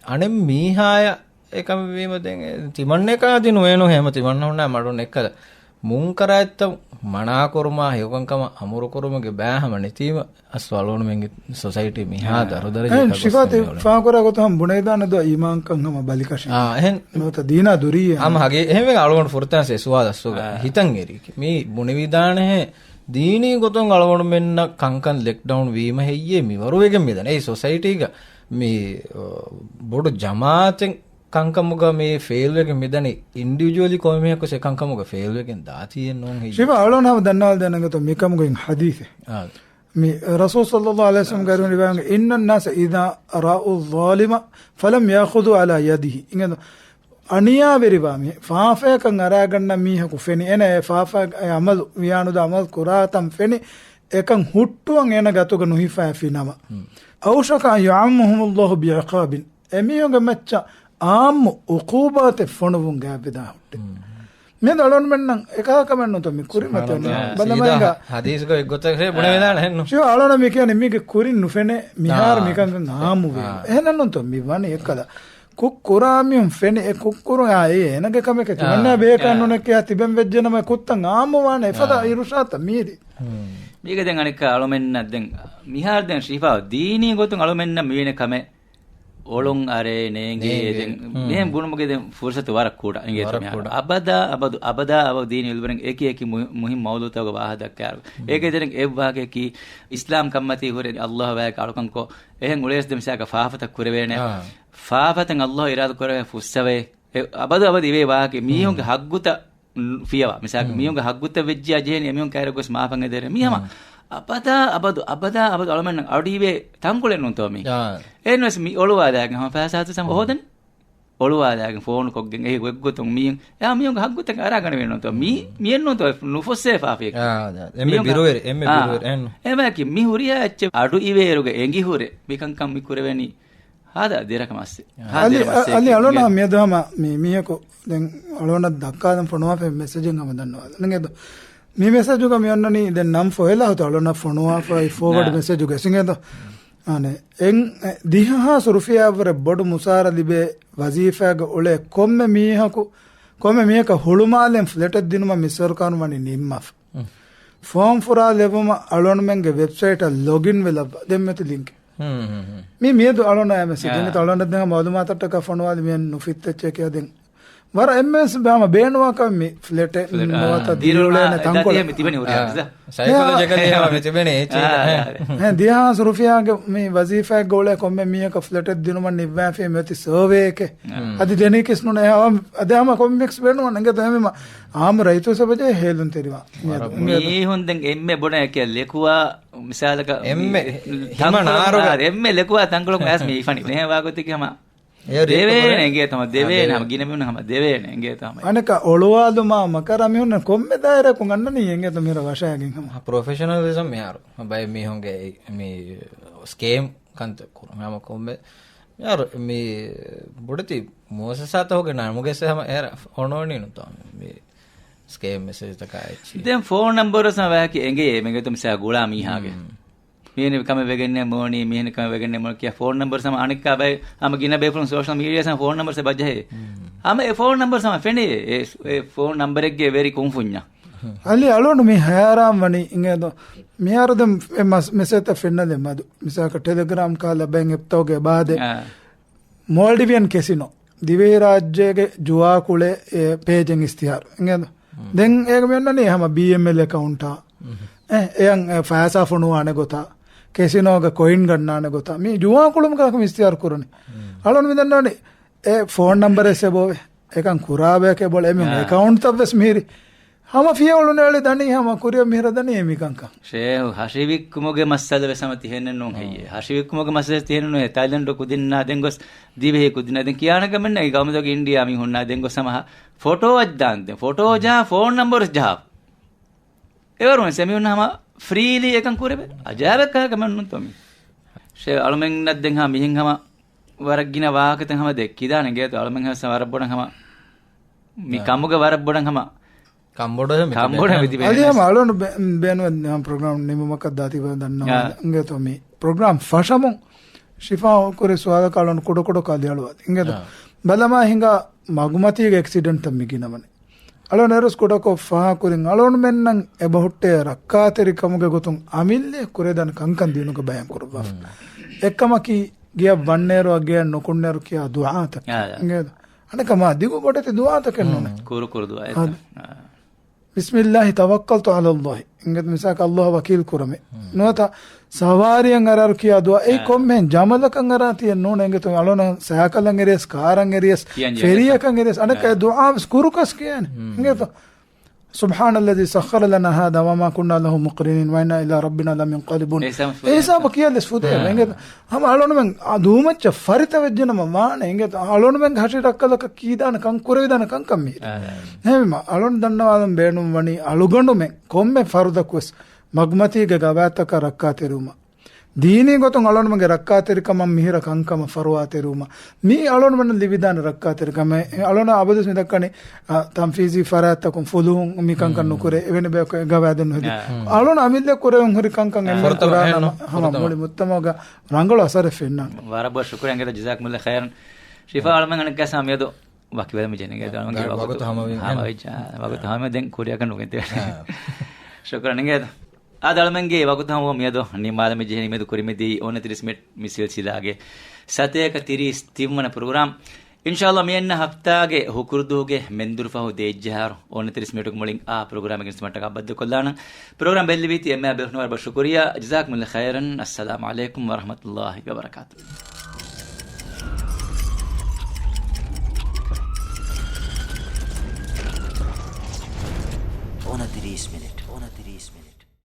އަނެއް މީހާޔަށް އެކަމެއް ވީމަ ދެން އެ ތިމަންނައަކާ އަދި ނުވޭނު ހޭމަ ތިމަންނަ ހުންނާ މަޑުން އެއްކަލަ މުންކަރާތްތައް މަނާކުރުމާ ހެޔޮކަންކަމަށް އަމުރުކުރުމުގެ ބައި ހަމަ ނެތީމަ އަސްލު އަޅުގަނޑުމެންގެ ސޮސައިޓީ މިހާ ދަށުދަރަޖައަކަށް ޝިފާ ތި ފާކުރާ ގޮތަށް ހަމަ ބުނެވިދާނެ ދޯ އީމާންކަން ހަމަ ބަލިކަށި. އާ، އެހެން. ނުވަތަ ދީނާ ދުރީ ހަމަ ހަގީ އެހެންވެ އަޅުގަނޑު ފުރަތަމަ އެ ސުވާލު އަސްލުގަ ހިތަށް އެރީކީ. މީ ބުނެވިދާނެހޭ ދީނީ ގޮތުން އަޅުގަނޑުމެންނަށް ކަންކަން ލެކްޑައުން ވީމަ ހެއްޔޭ މިވަރުވެގެން މިދަނީ. އެއީ ސޮސައިޓީގަ މި، އ، ބޮޑު ޖަމާއަތެއް ކަންކަމުގަ މި ފެއިލްވެގެން މިދަނީ. އިންޑިވިޖުއަލީ ކޮންމެއަކުސް އެ ކަންކަމުގަ ފެއިލްވެގެން ދާތީއެއް ނޫން ހެއްޔޭ؟ ޝިފާ އަޅުން ހަމަ ދަންނަވާލަދޭނެ ގޮތަށް މިކަމުގެ ހަދީސެއް. އާ. މި ރަސޫލު ޞައްލައްލާހު ޢަލައިހި ވަސައްލަމްގެ އަރިހުން ރިވާޔަތް، "إن الناس إذا رأوا الظالم فلم يأخذوا على يده." އިނގޭތޯ އަނިޔާވެރިވާ މީ ފާފަޔަކަށް އަރާގަންނަ މީހަކު ފެނި، އޭނަ އެ ފާފަ އެ އަމަލު ވިޔާނުދާ އަމަލު ކުރާތަން ފެނި، އެކަން ހުއްޓުވަން އޭނަ ގަތުގަ ނުހިފައިފި ނަމަ، ހުން. أوشك أن يعمهم الله بعقاب. އެމީހުންގެ މައްޗަށް އާއްމު އުޤޫބާތެއް ފޮނުވުން ގާތްވެދާ ހުއްޓެ. ހުން. މިއަދު އަޅުންމެންނަށް އެކަހަ ކަމެއް ނުތޯ މި ކުރިމަތި ސުބްޙާނަﷲ. ބަލަމާ ސީދާ ހިނގާ. ހަދީސްގަ އެއްގޮތަށް ބުނެވިދާނެ ހެންނު. ޝިފާ އަޅުން މި ކިޔަނީ މީގެ ކުރިން ނުފެނޭ މިހާރު އާ. މިކަންކަން އާއްމުވޭ. އާ. އެހެންނުންތޯ މި ވަނީ އެއްކަލަ. ކުށް ކުރާ މީހުން ފެނި އެ ކުށް ކުރުން އާ އޭ އޭނަގެ ކަމެކޭ ތިމަންނާ އާ. ބޭކާ އާ. ނޫނެކޭ ތިބެން ވެއްޖެނަމަ ކުށްތައް އާއްމުވާނެ އެފަދަ އާ. އިރުޝާދުތައް މީރި. ހުން. މީގެ ދެން އަނެއްކާ އަޅުމެންނަށް ދެން މިހާރު ދެން ޝިފާ ދީނީ ގޮތުން އަޅުމެންނަށް މިވެނި ކަމެއް އޮޅުން އަރޭ ނޭނގޭ ނޭނގޭ. ދެން ހުން. މިހެން ބުނުމުގެ ދެން ފުރުސަތު ވަރަށް ކުޑަ އިނގޭތޯ ވަރަށް މިހާރު. ކުޑަ. އަބަދާ އަބަދު، އަބަދާ އަބަދު ދީނީ އިލްމުވެރިން އެކި އެކި މު-، މުހިންމު މައުޟޫޢުތަކުގެ ވާހަކަ ދައްކާއިރު. ހުން. އޭގެ ދެން އެއްވާހަކައަކީ އިސްލާމް ކަންމަތީ ހުރެ އައްލާހު ވާހަކަ އަޅުކަންކޮށް އެހެން އުޅޭސް ދެން މިސާލަކަށް ފާފަތައް ކުރެވޭނެ. އާ. ފާފަތައް އައްލާހު އިރާދަ ކުރެވޭ ފުއްސަވޭ. އެ އަބަދު އަބަދު އިވޭ ވާހަކަ މީހުންގެ ހުން. ހައްގުތައް ފިޔަވާ. މިސާލަކަށް ހުން. މީހުންގެ ހައްގުތައް ވެއްޖިޔާ ޖެހެނީ އެމީހުން ކައިރި ގޮސް މާފަށް އެދޭނެ. މީ ހަމަ ހުން. އަބަދާ އަބަދު، އަބަދާ އަބަދު އަޅުމެންނަށް އަޑު އިވޭ ތަންކޮޅެއް ނޫންތޯ މީ؟ އާ. އެހެންވެސް މި އޮޅުވާލާގެން ހަމަ ފައިސާ ހަދަސް ހަމަ ހުން. ހޯދަނީ. އޮޅުވާލާގެން ފޯނު ކޮށްގެން އެހި ގޮތްގޮތުން މީ، އެއާ މީހުންގެ ހައްގުތައް އަރާގަނެވޭ ނޫންތޯ؟ މީ، ހުން. މިއެއް ނޫންތޯ ނުފުއްސޭ ފާފައެއް. އާ، އެންމެ މީހުންގެ، ބިރުވެރި، އެންމެ އާ. ބިރުވެރި، އެން. އެބައަކީ މި ހުރިހާ އެއްޗެއް އަޑު އިވޭއިރުގަ އެނގި ހުރެ މިކަންކަން މި ކުރެވެނީ. ހާދަ ދެރަކަށް މައްސެ. އާ. ހާދަ އަލި، ދެރަ މައްސެ އަލި އަޅުން އިނގޭ. މިއަދު ހަމަ މި މީހަކު ދެން އަޅުންނަށް ދައްކާލަން ފޮނުވާފައި މެސެޖެއް ހަމަ ދަންނަވާލަން. އިނގޭތޯ؟ މި މެސެޖުގަ މި އޮންނަނީ ދެން ނަން ފޮހެލާ ހުތު އަޅުންނަށް ފޮނުވާފައި ފޯވަޑް ނާ. މެސެޖުގަ އިނގޭތޯ؟ އަނެއް، އެން، ދިހަ ހާސް ރުފިޔާއަށްވުރެ ބޮޑު މުސާރަ ލިބޭ ވަޒީފާގަ އުޅޭ ކޮންމެ މީހަކު، ކޮންމެ މީހަކަށް ހުޅުމާލެން ފްލެޓެއް ދިނުމަށް މި ސަރުކާރުން ވަނީ ނިންމާފަ. ފޯމް ފުރާލެއްވުމަށް އަޅުގަނޑުމެންގެ ވެބްސައިޓަށް ލޮގިން ވެލައްވާ. ދެން މިއޮތީ ލިންކެއް. ހުން، ހުން، ހުން. މި މިއަދު އަޅުގަނޑާ މެސެޖް. އާ. އިނގޭތޯ އަޅުގަނޑަށް ދެން މައުލޫމާތަށްޓަކާ ފޮނުވާލި މިއެއް ނުފިއްތައްޗޭ ކިޔާ ދެން. ވަރަށް އެންމެންސް ބާމަ ބޭނުވާކަށް މި ފްލެޓެއް ފްލެޓް، އާ. ނުވަތަ ދިރިއުޅޭނެ ތަންކޮޅެއް. މި ތިބެނީ ހުރިހާ އާ. ވިސާ. ސައިކޮލޮޖިކަލީ އާ. އެހެން މި ތިބެނީ އެއްޗެއް. އާ، އާ، އާ. އެހެން ދިހަ ހާސް ރުފިޔާގެ މި ވަޒީފާއެއްގަ އުޅޭ ކޮންމެ މީހަކަށް ފްލެޓެއް ދިނުމަށް ނިއްވާފައި މިއޮތީ ސަރވޭއެކޭ. އާ. އަދި ދެނީކީސް ނޫނޭ. އަދި ހަމަ ކޮންމެއްސް ބޭނުންވަން އިނގޭތޯ އެހެންވީމަ އާއްމު ރައްޔިތު ސަބަޖޭ ހޭލުން ތެރިވާ. މީހުން ދެން އެންމެ ބޮޑަށް އެކެ ލެކުވާ މިސާލަކަށް އެންމެ މި-، ހިމަ ތަންކޮޅަކު ނާރުގަ. އާ، އެންމެ ލެކުވާ ތަންކޮޅަކު އައިސް މި ހިފަނީ. މިހެން ވާގޮތެއްގެ ހަމަ އެ ރީތި ދެވޭނެ ކުރެ. އިނގޭތޯ ހަމަ ދެވޭނެ. އާ، ހަމަ ދެ-، ގިނަ މީހުން ހަމަ ދެވޭނެ އިނގޭތޯ ހަމަ. އަނެކާ އޮޅުވާލުމާ މަކަރަށް މީހުން ކޮންމެ ދާއިރާއަކުން އަންނަނީ އިނގޭތޯ މިހިރަ ވަށައިގެން ހަމަ. ޕްރޮފެޝަނަލިޒަމް މިހާރު ބައެއް މީހުންގެ މި ސްކޭމް ކަންތައް ކުރުން ހަމަ ކޮންމެ މިހާރު މި ބޮޑެތި މުއައްސަސާތަކުގެ ނަމުގެ ހަމަ އެހެރަ އޮނޯނީ ނުތޯ މި ސްކޭމް މެސެޖްތަކާ އެއްޗި. ދެން ފޯން ނަމްބަރު ސަމަ ވަޔަކީ އެނގޭ އެމެގެތު މިސާ ގުޅާ މީހާގެ. ހުން. މިހެން ކަމެއް ވެގެންނޭ މޯނީ، މިހެން ކަމެއް ވެގެންނޭ މޯނީ ކިޔާ ފޯން ނަމްބަރު ސަމަ އަނެއްކާ ބައި ހަމަ ގިނަ ބޭފުޅުން ސޯޝަލް މީޑިއާ ސަމަ ފޯން ނަމްބަރު ސަ ބަޖަހޭ. ހުން. ހަމަ އެ ފޯން ނަމްބަރު ސަމަ ފެނޭ އެ، އެ ފޯން ނަމްބަރެއްގެ ވެރި ކުންފުންޏާ. އަލި އަޅުނު މި ހައިރާން ވަނީ އިނގޭދޯ. މިހާރު ދެން އެ މަސް-، މެސެޖްތައް ފެންނަލެ މަދު. މިސާލަކަށް ޓެލެގްރާމް ކާލަ ބެން އެޕްތަކުގެ އެބާދެ. އާ. މޯލްޑިވިއަން ކެސިނޯ. ދިވެހިރާއްޖޭގެ ޖުވާކުޅޭ އެ ޕޭޖެއް އިސްތިހާރު. އިނގޭދޯ. ހުން. ދެން އޭގެ މި އޮންނަނީ ހަމަ ބީއެމްއެލް އެކައުންޓާ. ހުން. އެ، އެޔަން އެ ފައިސާ ފޮނުވާނެ ގޮތާ. ކެސިނޯގެ ކޮއިން ގަންނާނެ ގޮތާ. މި ޖުވާކުޅުމުގަ އިސްތިހާރު ކުރަނީ. ހުން. އަޅުން މި ދަންނަވަނީ އެ ފޯން ނަމްބަރެއް އެބައޮވޭ. އެކަން ކުރާބަޔަކޭ ބޮޅެ އެމީހުން އާ. އެކައުންޓްތައް ވެސް މިހިރީ. ހަމަ ފިޔަވަޅު ނޭޅި ދަނީ ހަމަ ކުރިއަށް މިހިރަ ދަނީ އެ މިކަންކަން. ޝޭހު ހަށިވިއްކުމުގެ މައްސަލަ ވެސް ހަމަ ތިހެންނެއް ނޫން ހެއްޔޭ. ހަށިވިއްކުމުގެ މައްސަލަ ތިހެންނެއް ނޫން ހެއްޔޭ. ތައިލެންޑު ކުދިންނާ ދެން ގޮސް ދިވެހި ކުދިންނާ ދެން ކިޔާނެ ކަމެއް ނެތް. ގައުމުތަކުގެ އިންޑިއާ މީހުންނާ ދެން ގޮސް ހަމަ ފޮޓޯ އަށް ދާން ދެން ފޮޓޯ ޖަހާ ފޯން ނަމްބަރު ޖަހާ. އެވަރުން ސެމިހުން ހަމަ ފްރީލީ އެކަން ކުރެވޭ. އަޖާބެއް ކަހަ ކަމެއް ނޫންތޯ މީ. ޝޭ އަޅުމެންނަށް ދެން ހަމަ މިހެން ހަމަ ވަރަށް ގިނަ ވާހަކަތައް ހަމަ ދެއްކިދާނެ އިނގޭތޯ. އަޅުމެން ހަމަ ވަރަށް ބޮޑަށް ހަމަ މި އާ. ކަމުގަ ވަރަށް ބޮޑަށް ހަމަ ކަނބޮޑު ހެމި ކަނބޮޑު ހެމި ތިބެ. ތިބެ. އަދި ހަމަ އަޅުން ބެ-، ބޭނުމެއް ހަމަ ޕްރޮގްރާމް ނިމުމަކަށް ދާތީ ދަންނަވާ އާ. އިނގޭތޯ މި ޕްރޮގްރާމް ފަށަމުން ޝިފާ ކުރި ސުވާލަކަށް އަޅުން ކުޑަކުޑަކޮށް ލިޔަޅުވާލި. އިނގޭތޯ؟ އާ. ބަލަމާ ހިނގާ މަގުމަތީގެ އެކްސިޑެންޓްތައް މި ގިނަވަނީ. އަޅުން އެރުސް ކުޑަކޮށް ފާހަކުރިން އަޅުންމެންނަށް އެބަހުއްޓޭ ރައްކާތެރިކަމުގެ ގޮތުން އަމިއްލައަށް ކުރެދާނެ ކަންކަން ދިނުގެ ބަޔާން ކުރައްވާފަ. ހުން. އެއްކަމަކީ ގެޔަށް ވަންނައިރު ގެޔަށް ނުކުންނައިރު ކިޔާ ދުޢާތަކެއް. އާ، އާ. އިނގޭތޯ؟ އަނެއްކާ މާ ދިގު ބޮޑެތި ދުޢާތަކެއް ހުން. ނޫނޭ. ކުރު ކުރު ދުޢާތައް. އާ. އާ. بسم الله توكلت على الله. އިނގޭތޯ މިސާލަކަށް ﷲ އަށް ވަކީލް ކުރަމޭ. ހުން. ނުވަތަ ސަވާރިއަށް އަރާއިރު ކިޔާ ދުޢާ. އެއީ އާ. ކޮންމެހެން ޖަމަލަކަށް އަރާ ތިޔަ ނޫނޭ އިނގޭތޯ. އަޅުން ސައިކަލަށް އެރިޔަސް، ކާރަށް އެރިޔަސް، ކިޔަން ޖެހޭ. ފެރީއަކަށް އެރިޔަސް، އަނެއްކާ އާ. ދުޢާ ވެސް ކުރުކަސް ކިޔާނެ. ހުން. އިނގޭތޯ؟ سبحان الذي سخر لنا هذا وما كنا له مقرنين وإنا إلى ربنا لمنقلبون. އެ ހިސާބަށް ފުދޭ. އެ ހިސާބަށް ކިޔާލިޔަސް ފުދޭ. އާ. އިނގޭތޯ؟ ހަމަ އަޅުންމެން އާ ދޫމައްޗަށް ފަރިތަވެއްޖެނަމަ ވާނެ. އިނގޭތޯ؟ އަޅުންމެންގެ ހަށި ރައްކަލަކަށް ކީދާނެ ކަން ކުރެވިދާނެ ކަންކަން މީ. އާ. އެހެންވީމަ އަޅުން ދަންނަވާލަން ބޭނުން ވަނީ އަޅުގަނޑުމެން ކޮންމެ ފަރުދަކުވެސް މަގުމަތީގެ ގަވާއިދުތަކާ ރައްކާތެރިވުމަށް. ދީނީ ގޮތުން އަޅުންމެންގެ ރައްކާތެރިކަމަށް މިހިރަ ކަންކަމަށް ފަރުވާތެރިވުމަށް. މީ އަޅުންމެންނަށް ލިބިދާނެ ރައްކާތެރިކަމެއް. އަޅުން އަބަދުވެސް މި ދައްކަނީ، އާ، ތަންފީޒީ ފަރާތްތަކުން ފުލުހުން މި ކަންކަން ނުކުރޭ. އެވެނި ބަޔަކު ގަވާއިދެއް ނުހެދި. އާ. އަޅުން އަމިއްލަ ކުރެވެން ހުރި ކަންކަން އެންމެން ފުރަތަމަ ކުރާނަމަ ހަމަ މުޅި މުއްތަމައުގަ ރަނގަޅު އަސަރެއް ފެންނާނެ. ވަރަށް ބޮޑަށް ޝުކުރިއްޔާ އިނގޭތޯ، ޖަޒާކުމުﷲ ޚައިރަން. ޝިފާ އަޅުމެން އަނެއްކާ ސާމިޔަދު ވަކިވެލަމި ޖެހެނީ އިނގޭތޯ އަޅުމެންގެ ވަގުތު ހަމަވީ. ހަމަވިއްޖާ، ވަގުތު ހަމަވީ ދެން ކުރިއަކަށް ނުގެންދެވޭ. އާ. ޝުކުރަން އިނގޭތޯ. އާދެ އަޅުމެންގެ ވަގުތު ހަމަވުމަށް މިއަދު ނިންމާލަމި ޖެހެނީ މިއަދު ކުރިމަތީ އޮނަތިރީސް މިނިޓް މި ސިލްސިލާގެ ސަތޭކަ ތިރީސް ތިންވަނަ ޕްރޮގްރާމް. އިންޝާﷲ މިއަންނަ ހަފްތާގެ ހުކުރުދުވަހުގެ މެންދުރު ފަހު ދޭއްޖަހާރު އޮނަތިރީސް މިނިޓުގެ މުޅިން އާ ޕްރޮގްރާމެއް ގެނެސްދިނުމަށްޓަކާ ބައްދަލުކޮށްލާނަން. ޕްރޮގްރާމް ބެއްލެވީތީ އެންމެހާ ބޭފުޅުންނަށް ވަރަށް ބޮޑަށް ޝުކުރިއްޔާ. ޖަޒާކުމުﷲ ޚައިރަން. އައްސަލާމު ޢަލައިކުމް ވަރަޙްމަތުﷲ ވަބަރަކާތުހު. އޮނަތިރީސް މިނިޓް. އޮނަތިރީސް މިނިޓް.